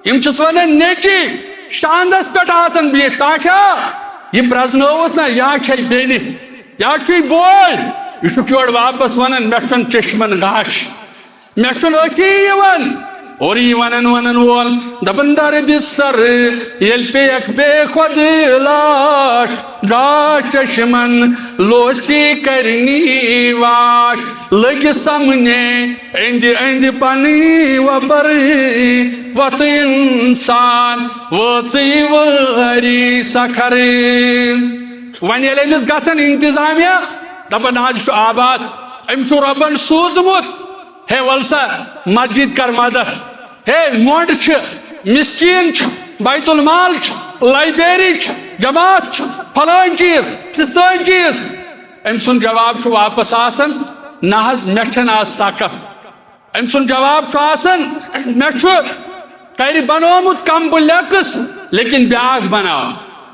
یِم چھِس ونان، نیٚچی، شاندس پٮ۪ٹھ آسان بِہِتھ، ٹاٹھیا، یہِ پرزنٲوُتھ نہ، یا چھے بیٚنہِ، یا چھُے بوے۔ یہِ چھُکھ یورٕ واپس ونان، مےٚ چھُنہٕ چشمن غش۔ مےٚ چھُنہٕ أتھی یِوان۔ اور یہِ وَنان وَنان وول دَپان، دربِ سر ییٚلہِ پیٚیَکھ بے خۄد لاش، گاش چشمن لوسی کرنی واش۔ لٔگۍ سمنے أنٛدِ أنٛدِ پنٕنۍ وۄپر، وۄتھ اِنسان وٲژٕے وٲری سکھر۔ وۄنۍ ییٚلہِ أمِس گژھن انتظامیہ، دَپان، آز چھُ آباد، أمۍ چھُ رۄبن سوٗزمُت۔ ہے ول سا، مسجد کر مدد۔ ہے مۄنڈ چھِ، مسکین چھِ، بیت المال چھِ، لائبریری چھِ، جماعت چھِ، فلٲنۍ چیٖز، فستٲنۍ چیٖز۔ أمۍ سُنٛد جواب چھُ واپس آسان، نہ حظ، مےٚ چھَنہٕ آز سکھ۔ أمۍ سُنٛد جواب چھُ آسان، مےٚ چھُ گرِ بنومُت کمپلیکس، لیکن بیاکھ بناو۔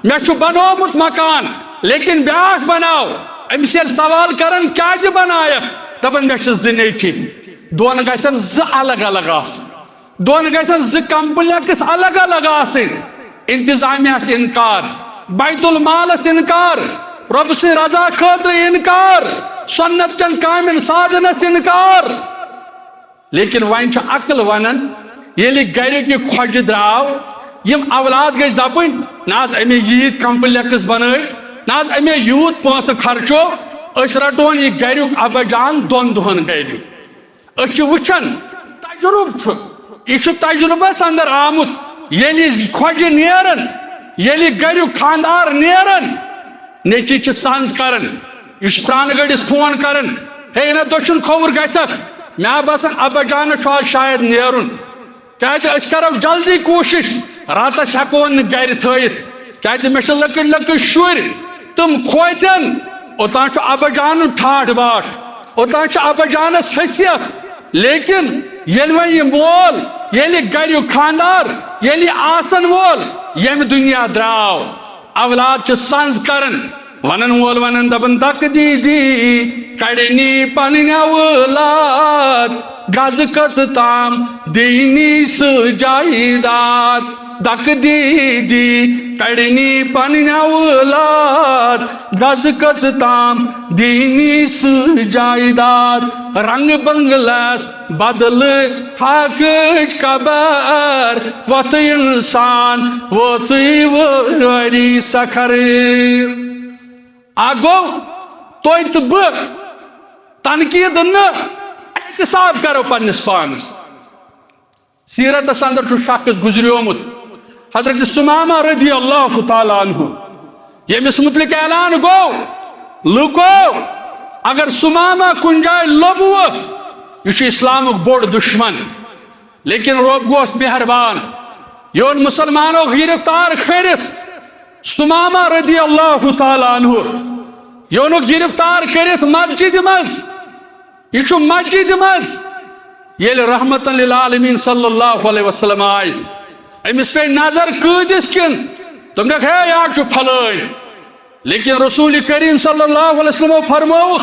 مےٚ چھُ بنومُت مکان، لیکن بیاکھ بناو۔ أمِس ییٚلہِ سوال کرن، کیازِ بنایکھ؟ دپان، مےٚ چھِ زٕ نیٚچی، دۄن گژھن زٕ الگ الگ آسٕنۍ، دۄن گژھن زٕ کمپلیکس الگ الگ آسٕنۍ۔ انتظامیہس انکار، بیت المالس انکار، رۄبہٕ سٕنٛدِ رضا خٲطرٕ انکار، سنت چٮ۪ن کامٮ۪ن سازنس انکار۔ لیکن وۄنۍ چھِ عقل ونان، ییٚلہِ گرِکۍ یہِ کھۄجہِ درٛاو، یِم اولاد گٔژھۍ دپٕنۍ، نہ حظ، أمۍ ییٖتۍ کمپلیکس بنٲے، نہ حظ، أمۍ یوٗت پونٛسہٕ خرچو، أسۍ رٹون یہِ گریُک ابا جان دۄن دۄہن گرِ۔ أسۍ چھِ وٕچھان، تجربہٕ چھُ، یہِ چھُ تجربس اندر آمُت۔ ییٚلہِ یہِ کھۄجہِ نیران، ییٚلہِ گریُک خاندار نیران، نیٚچی چھِ سنٛز کران، یہِ چھُ سرٛانہٕ گٔڑِس فون کران، ہے نہ دٔچھُن کھووُر گژھکھ، مےٚ باسان ابا جانس چھُ آز شاید نیرُن، کیازِ أسۍ کرو جلدی کوٗشش، راتس ہٮ۪کون نہٕ گرِ تھٲیِتھ، کیازِ مےٚ چھِ لۄکٕٹۍ لۄکٕٹۍ شُرۍ، تِم کھوژن، اوٚتام چھُ ابا جانُن ٹھاٹھ باٹھ، اوٚتام چھُ ابا جانس حیثیت۔ لیکن ییٚلہِ وۄنۍ یہِ مول، ییٚلہِ گریُک خاندار، ییٚلہِ یہِ آسن وول، ییٚمہِ دُنیا درٛاو، اولاد چھِ سنٛز کران، ونان وول ونان دپان، دکہٕ دیٖدی کڑنی پنٕنۍ اولاد، گزٕ کٔژٕ تام دِنی سُہ جایداد۔ دکہٕ دیٖدی کڑنی پنٕنۍ اولاد، گزٕ کٔژٕ تام دِنی سُہ جایداد۔ رنگ بنگلس بدلہٕ خاکٕچ قبر، وۄتھ انسان وٲژٕے وٲری سکھر۔ اکھ گوٚو، تُہۍ تہٕ بہٕ تنقید نہٕ، احتساب کرو پننِس پانس۔ سیرتس اندر چھُ شخص گزریومُت، حضرت ثمامہ رضی اللہ تعالیٰ عنہ، ییٚمِس متعلق اعلان گوٚو، لوٗکو، اگر ثمامہ کُنہِ جایہِ لوٚبوٕ، یہِ چھُ اسلامُک بوٚڑ دُشمن۔ لیکن رۄب گوٚوس مہربان، یہِ اوٚن مسلمانو گرفتار کٔرِتھ۔ ثمامہ رضی اللہ تعالیٰ عنہ، یہِ اوٚنُکھ گرفتار کٔرِتھ مسجدِ منٛز۔ یہِ چھُ مسجدِ منٛز۔ ییٚلہِ رحمتن للعالمین صلی اللہ علیہ وسلم آے، أمِس پیٚیہِ نظر قٲدِس کِن، تِم دوٚپنکھ، ہے، یہِ حظ چھُ فلٲنۍ۔ لیکن رسول کریم صلی اللہ علیہ وسلمو فرمووُکھ،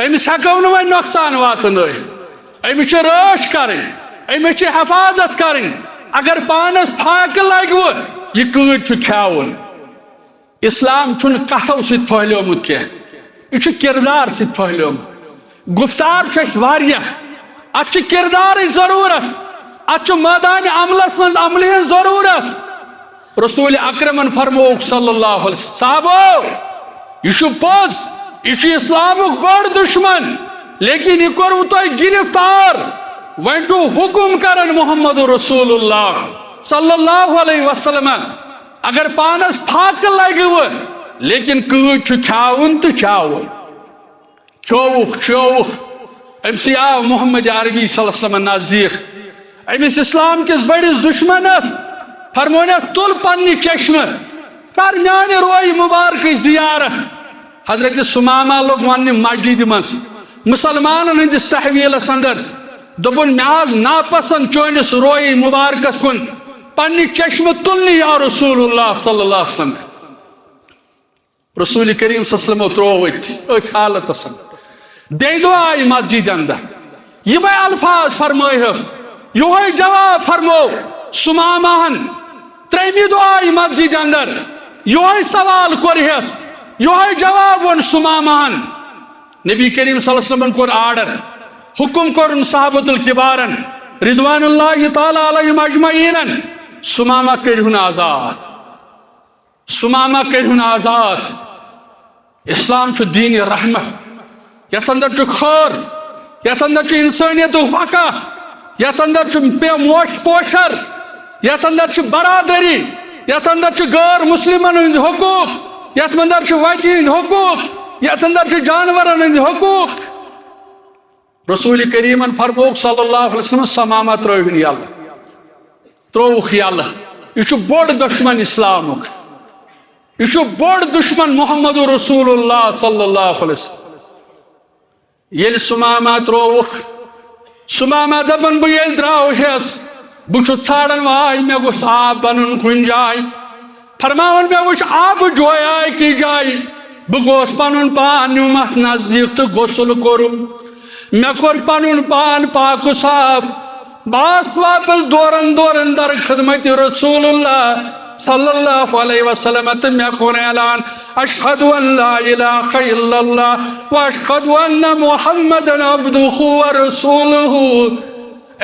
أمِس ہٮ۪کو نہٕ وۄنۍ نۄقصان واتنٲوِتھ، أمِس چھِ رٲچھ کرٕنۍ، أمِس چھِ حفاظت کرٕنۍ۔ اگر پانس فاقہٕ لگوٕ، یہِ قۭدۍ چھُ کھیاوُن۔ اسلام چھُنہٕ کتھو سۭتۍ پھٔہلیومُت کینٛہہ، یہِ چھُ کردار سۭتۍ پھٔہلیومُت۔ گفتار چھُ اَسہِ واریاہ، اتھ چھُ کردارٕچ ضروٗرت، اتھ چھُ مٲدانِ عملس منٛز عملہِ ہٕنٛز ضروٗرت۔ رسول اکرمن فرمووُکھ صلی اللہ علیہ وسلم، صحابو، یہِ چھُ پوٚز، یہِ چھُ اسلامُک بوٚڑ دشمن، لیکن یہِ کوٚروٕ تۄہہِ گرفتار۔ وۄنۍ چھُو حکم کران محمد رسول اللہ صلی اللہ علیہ وسلم، اگر پانس فاقہٕ لگوٕ، لیکن قۭدۍ چھُ کھیاوُن تہٕ چاوُن۔ کھیووُکھ، چووُکھ۔ أمۍ سٕے آو محمد عربی صلی اللہ علیہ وسلم نزدیٖک۔ أمِس اسلام کِس بٔڑِس دُشمنس فرمونس، تُل پننہِ چشمہٕ، کر میانہِ رویہِ مبارکٕچ زیارت۔ حضرت ثمامہ لوٚگ وننہِ مسجدِ منٛز، مسلمانن ہٕنٛدِس تحویلس اندر، دوٚپُن، مےٚ حظ ناپسند چٲنِس رویہِ مبارکس کُن پننہِ چشمہٕ تُلنہِ، یا رسول اللہ صلی اللہ علیہ وسلم۔ رسول کریم صلی اللہ علیہ وسلمو ترٛوو أتھۍ، أتھۍ حالتس اندر۔ بیٚیہِ دۄہ آیہِ مسجد اندر، یِمے الفاظ فرمٲیہس، یِہوے جواب فرموو ثمامہن۔ ترٛیٚیمہِ دۄہ آیہِ مسجد اندر، یِہوے سوال کوٚرہس، یِہوے جواب ووٚن ثمامہن۔ نبی کریم صلی اللہ علیہ وسلمن کوٚر آرڈر، حکم کوٚرُن صحابۃ الکبارن رضوان اللہ تعالیٰ علیہم اجمعینن، ثمامہ کٔرِہُن آزاد۔ ثمامہ کٔرِہُن آزاد۔ اسلام چھُ دین رحمت، یتھ اندر چھُ خٲر، یتھ اندر چھُ انسانیتُک بقا، یتھ اندر چھُ بے موش پوشر، یتھ اندر چھُ برادری، یتھ اندر چھُ غٲر مسلمن ہٕنٛدۍ حقوق، یتھ اندر چھُ وتہِ ہٕنٛدۍ حقوق، یتھ اندر چھُ جانورن ہٕنٛدۍ حقوق۔ رسول کریمن فرمووُکھ صلی اللہ علیہ وسلم، ثمامہ ترٲوِن یلہٕ۔ ترٛووُکھ یلہٕ۔ یہِ چھُ بوٚڑ دشمن اسلامُک۔ یہِ چھُ بوٚڑ دشمن محمد رسول اللہ صلی اللہ علیہ وسلم۔ ییٚلہِ ثمامہ ترٛووُکھ، ثمامہ دپان، بہٕ ییٚلہِ درٛاوہس، بہٕ چھُس ژھانڈان، واے، مےٚ گوٚژھ آب بنُن کُنہِ جایہِ۔ فرماوان، مےٚ وٕچھ آبہٕ جویا أکِس جایہِ۔ بہٕ گوس پنُن پان نیوٗم اتھ نزدیٖک تہٕ غسل کوٚرُم۔ مےٚ کوٚر پنُن پان پاک و صاف۔ بہٕ آس واپس دوران دوران در خدمت رسول اللہ صلی اللہ علیہ وسلم تہٕ مےٚ کوٚر اعلان، اشہد ان لا الہ الا اللہ و اشہد ان محمدا عبدہ و رسولہ۔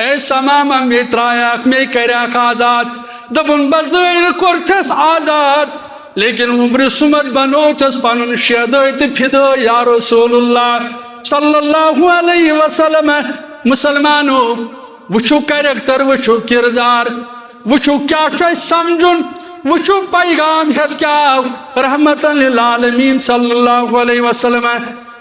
اے ثمامہ، مے ترایاکھ، مے کریاکھ آزاد۔ دوٚپُن، بظٲہِر کوٚرتھس آزاد، لیکن عمرِ صمد بنووتھس پنُن شیدٲے تہٕ فدٲے۔ یا رسول اللہ صلی اللہ علیہ وسلم، مسلمانو، وٕچھِو کریکٹر، وٕچھِو کردار، وٕچھِو کیٛاہ چھُ اَسہِ سمجھُن، وٕچھِو پیغام ہیٚتھ کیٛاہ آو رحمتاً للعالمین صلی اللہ علیہ وسلم۔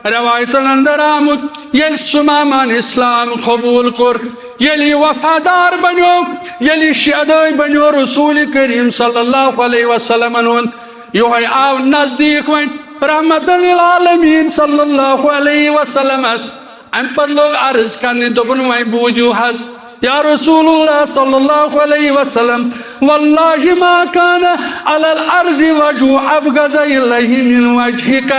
روایتن اندر آمُت، ییٚلہِ ثمامہن اسلام قبول کوٚر، ییٚلہِ یہِ وفادار بنیو، ییٚلہِ یہِ شیدٲے بنیو رسول کریم صلی اللہ علیہ وسلمن ہُنٛد، یِہوٚے آو نزدیٖک وۄنۍ رحمتاً للعالمین صلی اللہ علیہ وسلمس۔ امہِ پتہٕ لوٚگ عرض کرنہِ، دوٚپُن، وۄنۍ بوٗزِو حظ، یا رسول اللہ صلی اللہ علیہ وسلم، واللہ ما کان علی الارض وجہ ابغض الیہ من وجہک۔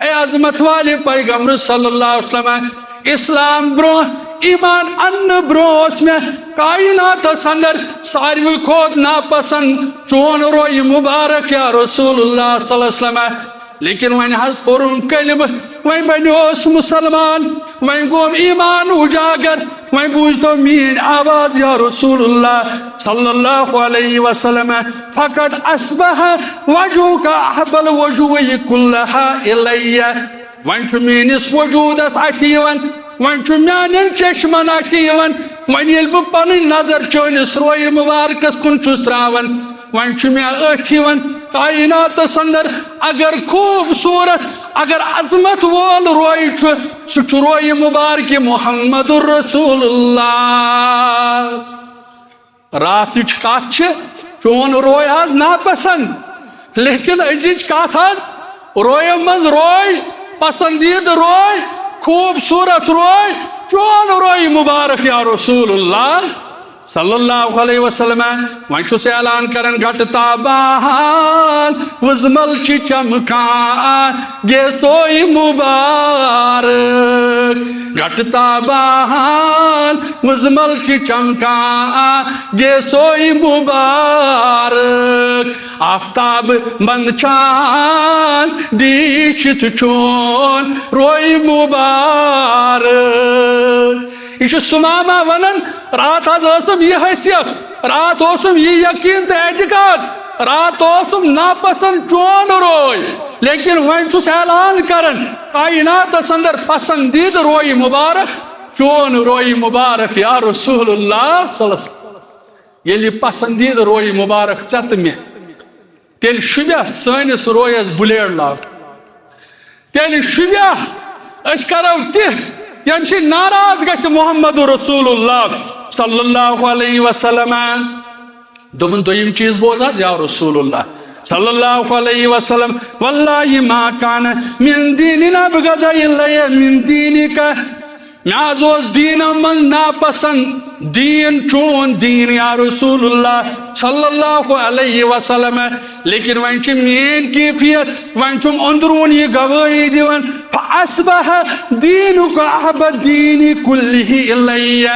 اے عظمت والے پیغمبر صلی اللہ علیہ وسلم، اسلام برونٛہہ، ایمان اننہٕ برونٛہہ اوس مےٚ کائناتس اندر ساروی کھۄتہٕ ناپسند چون رویہِ مبارک یا رسول اللہ صلی اللہ علیہ وسلم۔ لیکن وۄنۍ حظ پوٚرُم کلمہٕ، وۄنۍ بنیوس مسلمان، وۄنۍ گوم ایمان اجاگر، وۄنۍ بوٗزتو میٲنۍ آواز یا رسول اللہ صلی اللہ علیہ وسلم، فقد اصبح وجہک احب الوجوہ کلہا الیہ۔ وۄنۍ چھُ میٲنِس وجوٗدس اَتھِ یِوان، وۄنۍ چھُ میانٮ۪ن چشمن اَتھِ یِوان۔ وۄنۍ ییٚلہِ بہٕ پنٕنۍ نظر چٲنِس رویہِ مبارکس کُن چھُس تراوان، وۄنۍ چھُ مےٚ أتھۍ یِوان کائناتس اندر اگر خوٗبصوٗرت، اگر عظمت وول روے چھُ، سُہ چھُ روے مبارک محمد رسول اللہ۔ راتٕچ کتھ چھِ، چون روے حظ ناپسند، لیکن أزِچ کتھ حظ، رویو منٛز روے، پسندیدٕ روے، خوٗبصوٗرت روے، چون روے مبارک یا رسول اللہ۔ صلی اللہ علیہ وسلم۔ وۄنۍ چھُس اعلان کران، گٹہٕ تابان وُزمل چھِ چمکان گیسوے مبارک۔ گٹہٕ تابان وُزمل چھِ چمکان گیسوے مبارک۔ آفتاب منٛدچھان ڈیٖشِتھ چون روے مبارک۔ یہِ چھُ ثمامہ ونان، راتھ حظ ٲسٕم یہِ حیثیت، راتھ اوسُم یہِ یقین تہٕ اعتقاد، راتھ اوسُم ناپسند چون روے، لیکن وۄنۍ چھُس اعلان کران، کائناتس اندر پسندیدٕ روے مبارک، چون روے مبارک یا رسول اللہ صلی اللہ علیہ وسلم۔ ییٚلہِ یہِ پسندیدٕ روے مبارک ژےٚ تہٕ مےٚ، تیٚلہِ شوٗبیٛاہ سٲنِس رویس بُلیڈ لاگُن؟ تیٚلہِ شوٗبیٛاہ أسۍ کرو تہِ، ییٚمہِ سۭتۍ ناراض گژھِ محمد رسول اللہ صلی اللہ علیہ وسلم؟ دوٚپُن، دوٚیِم چیٖز بوز حظ یا رسول اللہ صلی اللہ علیہ وسلم، واللہ ما کان من دین ابغض الیہ من دینک۔ مےٚ حظ اوس دیٖنو منٛز ناپسنٛد دیٖن، چون دیٖن یا رسول اللہ صلی اللہ علیہ وسلم۔ لیکن وۄنۍ چھِ میٲنۍ کیفیت، وۄنۍ چھُم أنٛدروٗنی گوٲہی دِوان، فاصبح دینک احب الدین کلہ الیہ۔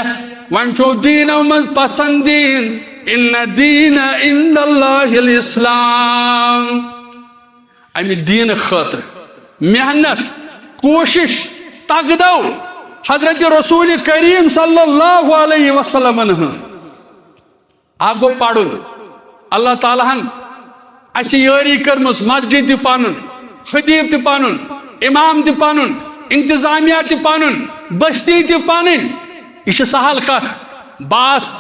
وۄنۍ چھُ دیٖنو منٛز پسنٛد دیٖن، ان الدین عند اللہ الاسلام۔ امہِ دیٖنہٕ خٲطرٕ محنت، کوٗشِش، تگدو حضرت رسول کریم صلی اللہ علیہ وسلمن ہٕنٛز۔ اکھ گوٚو پرُن۔ اللہ تعالیٰ ہن اسہِ یٲری کٔرمٕژ، مسجد تہِ پنُن، خطیب تہِ پنُن، امام تہِ پنُن، انتظامیہ تہِ پنُن، بستی تہِ پنٕنۍ۔ یہِ چھِ سہل کتھ۔ بہٕ آس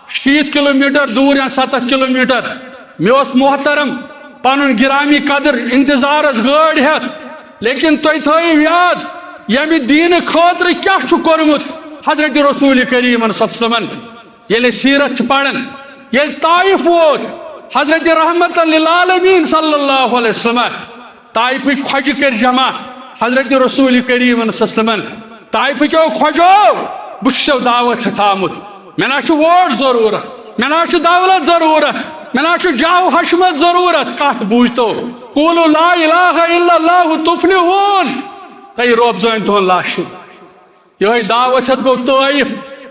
شیٖتھ کلومیٹر دوٗر یا ستتھ کلومیٹر۔ مےٚ اوس محترم پنُن گرامی قدر انتظارس گٲڑۍ ہٮ۪تھ۔ لیکن تُہۍ تھٲیِو یاد، ییٚمہِ دیٖنہٕ خٲطرٕ کیٛاہ چھُ کوٚرمُت حضرت رسول کریمن صلی اللہ علیہ وسلمن۔ ییٚلہِ أسۍ سیرت چھِ پران، ییٚلہِ طائف ووت حضرت رحمت للعالمین صلی اللہ علیہ وسلم، طائفٕکۍ خۄجہِ کٔرۍ جمع حضرت رسول کریم صلی اللہ علیہ وسلمن۔ طائفٕکیو خۄجو، بہٕ چھُسو دعوت ہٮ۪تھ آمُت، مےٚ نہ چھُ ووٹ ضروٗرت، مےٚ نہ چھُ دولت ضروٗرت، مےٚ نہ چھُ جاہ و حشمت ضروٗرت۔ کتھ بوٗزتو، قولوا لا الہ الا اللہ تفلحون، تۄہہِ روب زٲنۍ تُہُنٛد لاشہِ۔ یِہوٚے دعوت ہٮ۪تھ گوٚو طٲیف۔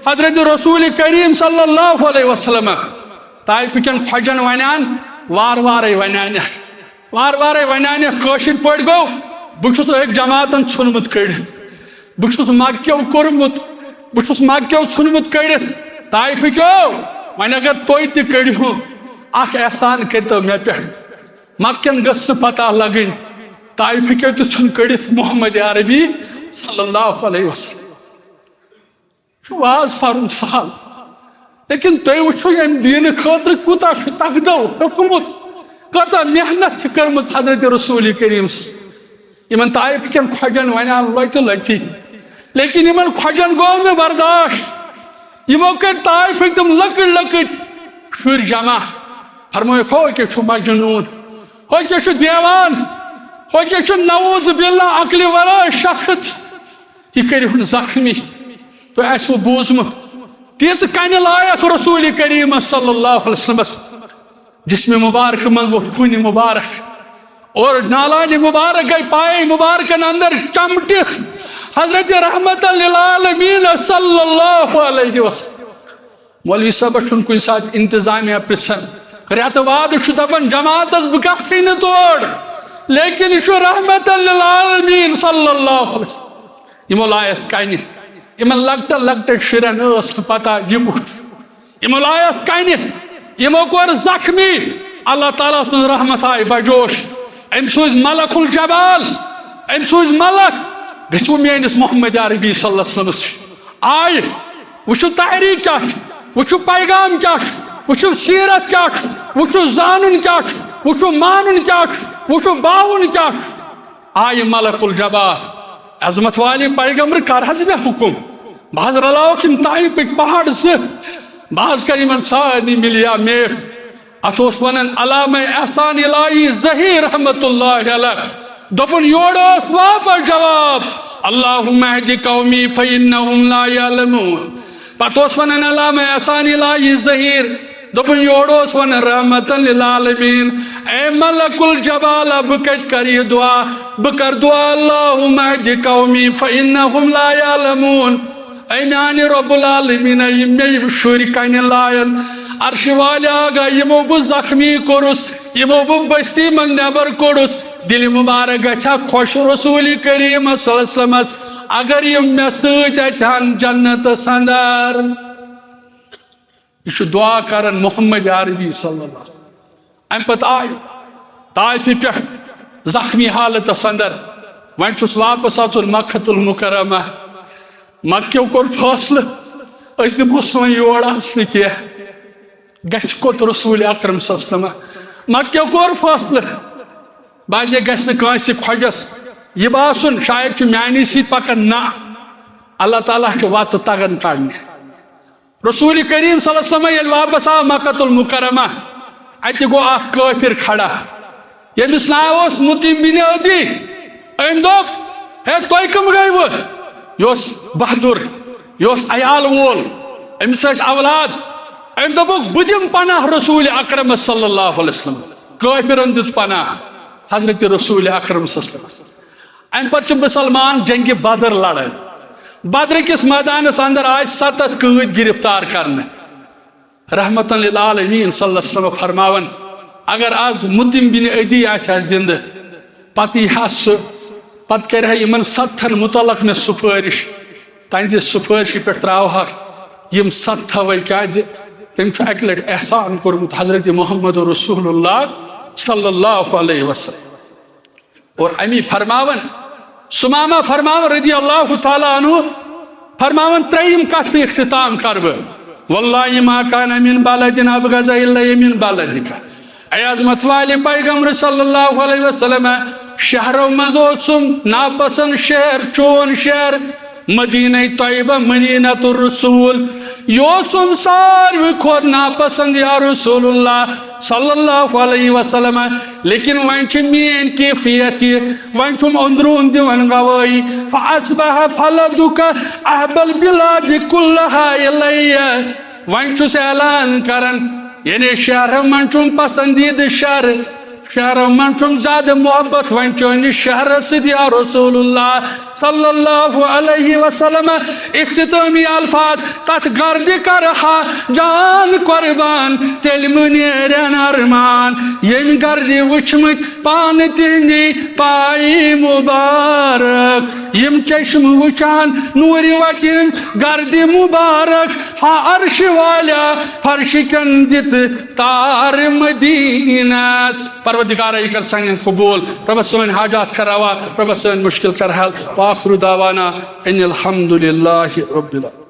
حضرت رسول کریم صلی اللہ علیہ وسلم طائفٕکٮ۪ن خۄجن ونان، وارٕ وارے ونانکھ، وارٕ وارے ونانکھ۔ کٲشِر پٲٹھۍ گوٚو، بہٕ چھُس أکۍ جماعتن ژھُنمُت کٔڑِتھ، بہٕ چھُس مکیو کوٚرمُت، بہٕ چھُس مکیو ژھُنمُت کٔڑِتھ۔ طائفٕکیو، وۄنۍ اگر تُہۍ تہِ کٔڑِہو، اکھ احسان کٔرۍتو مےٚ پٮ۪ٹھ۔ مکن گٔژھ نہٕ پتہ لگٕنۍ، طائفٕکیو تہِ ژھُن کٔڑِتھ محمد عربی صلی اللہ علیہ وسلم۔ چھُ واز پرُن سہل، لیکن تُہۍ وٕچھِو ییٚمہِ دیٖنہٕ خٲطرٕ کوٗتاہ چھُ تگدو ہیوٚکمُت، کۭژاہ محنت چھِ کٔرمٕژ حضرت رسول کریٖمس۔ یِمن طائفٕکٮ۪ن خۄجن ونان لۄتہِ لۄتہِ، لیکن یِمن خۄجن گوٚو نہٕ برداشت۔ یِمو کٔرۍ طائفٕکۍ تِم لۄکٕٹۍ لۄکٕٹۍ شُرۍ جمع، فرمٲیِکھ، ہو کیٛاہ چھُ مجنوٗن، ہو کیٛاہ چھُ دیوان، ہو کیٛاہ چھُ نعوذ باللہ عقلہِ ورٲے شخص۔ یہِ کٔرِہُن زخمی۔ تۄہہِ آسِوٕ بوٗزمُت، تیٖژٕ کنہِ لایَکھ رسول کریٖمس صلی اللہ علیہ وسلمس۔ جسم مبارک منٛز ووٚتھ خوٗنہِ مبارک اور نالانہِ مبارک گٔے پایہِ مبارکن اندر چمٹِتھ حضرت رحمت للعالمین صلی اللہ علیہ وسلم۔ مولوی صٲبس چھُنہٕ کُنہِ ساتہٕ انتظامیہ پرژھان، رٮ۪تہٕ وادٕ چھُ دپان جماعتس بہٕ گژھٕے نہٕ تور، لیکن یہِ چھُ رحمت للعالمین صلی اللہ علیہ وسلم۔ یِمو لایس کنہِ، یِمن لۄکٹٮ۪ن لۄکٹٮ۪ن شُرٮ۪ن ٲس نہٕ پتہ یہِ کُس چھُ۔ یِمو لایس کنہِ، یِمو کوٚر زخمی۔ اللہ تعالیٰ سٕنٛز رحمت آیہِ بجوش۔ أمۍ سوٗزۍ ملک الجبال، أمۍ سوٗزۍ ملک، گٔژھِو میٲنِس محمد عربی صلی اللہ علیہ وسلمس نِش۔ آیہِ، وٕچھِو تحریٖک کیٛاہ چھُ، وٕچھِو پیغام کیٛاہ چھُ، وٕچھِو سیرت کیٛاہ چھُ، وٕچھِو زانُن کیٛاہ چھُ، وٕچھِو مانُن کیٛاہ چھُ، وٕچھِو باوُن کیٛاہ چھُ۔ آیہِ ملک الجبال، عظمت والے پیغمبر، کر حض مےٚ حکم، بہٕ حض رلاوکھ یِم طائفٕکۍ پہاڑ زٕ، بہٕ حض کرٕ یِمن سارنٕے مِلیامیٹ۔ اتھ اوس ونان علامہ احسان الہی ظہیر رحمت اللہ علیہ، دوٚپُن یورٕ اوس واپس جواب، اللہم اہد قومی فانہم لا یعلمون۔ پتہٕ اوس ونان علامہ احسان الہی ظہیر، دوٚپُن یورٕ اوس ونان رحمتن للعالمین، اے ملک الجبال، بہٕ کتہِ کرٕ یہِ دعا؟ بہٕ کرٕ دعا، اللہم اہد قومی فانہم لا یعلمون۔ اے میانہِ رب العالمین، یِم مےٚ یِم شُرۍ کنہِ لایَن، عرشہِ والیا آگاہ، یِمو بہٕ زخمی کوٚرُس، یِمو بہٕ بستی منٛز نٮ۪بر کوٚڑُس، دِلہِ مبارک گژھِ ہا خۄش رسول کریم صلی اللہ علیہ وسلمس، اگر یِم مےٚ سۭتۍ اژِ ہن جنتس اندر۔ یہِ چھُ دعا کران محمد عربی صلی اللہ علیہ وسلم۔ امہِ پتہٕ آیہِ طائفہِ پٮ۪ٹھ زخمی حالتس اندر، وۄنۍ چھُس واپس اژُن مکہ المکرمہ۔ مکیو کوٚر فٲصلہٕ، أسۍ دِمہوس وۄنۍ یور اژنہٕ کینٛہہ، گژھِ کوٚت رسول اکرم صلی اللہ علیہ وسلم۔ مکیو کوٚر فٲصلہٕ، باسے گژھِ نہٕ کٲنٛسہِ خۄجس یہِ باسُن شاید چھُ میانی سۭتۍ پکان، نہ، اللہ تعالیٰ چھُ وتہٕ تگان کڑنہِ۔ رسول کریم صلی اللہ علیہ وسلم ییٚلہِ واپس آو مکۃ المکرمہ، اتہِ گوٚو اکھ کٲفر کھڑا، ییٚمِس ناو اوس مطعم بن عدی۔ أمۍ دوٚپ، ہے، تُہۍ کٕم گٔیوٕ؟ یہِ اوس بہادُر، یہِ اوس عیال وول، أمِس ٲسۍ اولاد۔ أمۍ دوٚپُکھ، "بہٕ دِمہٕ پناہ رسول اکرمس صلی اللہ علیہ وسلم۔" کٲفرن دیُت پناہ حضرت رسول اکرم صلی اللہ علیہ وسلم۔ امہِ پتہٕ چھُ مسلمان جنگِ بدر لڑان۔ بدر کِس مٲدانس اندر آے ستتھ قۭدۍ گرفتار کرنہٕ۔ رحمتن للعالمین صلی اللہ علیہ وسلم فرماوان، اگر از مطعم بن عدی آسہِ ہا زندٕ، پتہٕ یی ہا سُہ، پتہٕ کرِ ہا یِمن ستتھن متعلق مےٚ سفٲرش، تہنٛزِ سفٲرشہِ پٮ۪ٹھ تراوہاکھ یِم ستتھوے، کیازِ تٔمۍ چھُ اکہِ لٹہِ احسان کوٚرمُت حضرت محمد رسول اللہ صلی اللہ علیہ وسلم۔ اور امی فرماون، ثمامہ فرماون رضی اللہ تعالیٰ عنہ، فرماون ترٛیٚیِم کتھ تہٕ اختتام کرٕ بہٕ، "واللہ ما کان من بلد ابغض الیہ من بلدک۔" اے عظمت والے پیغمبر صلی اللہ علیہ وسلم، شہرو منٛز اوسُم ناپسند شہر چون شہر، مدینہ طیبہ، مدینۃ الرسول، یہِ اوسُم ساروی کھۄتہٕ ناپسند یا رسول اللہ صلی اللہ علیہ وسلم۔ لیکن وۄنۍ چھِ میٲنۍ کیفیت یہِ، وۄنۍ چھُم أنٛدروٗن دِوان گوٲہی، "فاصبح فلدک احب البلاد کلہا الیہ۔" وۄنۍ چھُس اعلان کران، یعنی شہرو منٛز چھُم پسندیدٕ شہر، شہرو منٛز چھُم زیادٕ محبت وۄنۍ چٲنِس شہرس سۭتۍ یا رسول اللہ صلی اللہ علیہ وسلم۔ اختتٲمی الفاظ، "تتھ گردِ کرٕ ہا جان قربان، تیٚلہِ مہ نیرن ارمان، ییٚمۍ گردِ وٕچھمٕتۍ پانہٕ تِہنٛدی پایہِ مبارک، یِم چشم وٕچھان نوٗرِ وتہِ ہٕنٛز گردِ مبارک، ہا عرش والیا فرش کٮ۪ن دِتہٕ تار مدینس۔" پروردگارا، یہِ کر سانٮ۪ن قبول، رۄبہ سٲنۍ حاجات کر روا، رۄبہ سٲنۍ مشکل کر حل۔ وآخر دعوانا ان الحمد للہ رب العالمین۔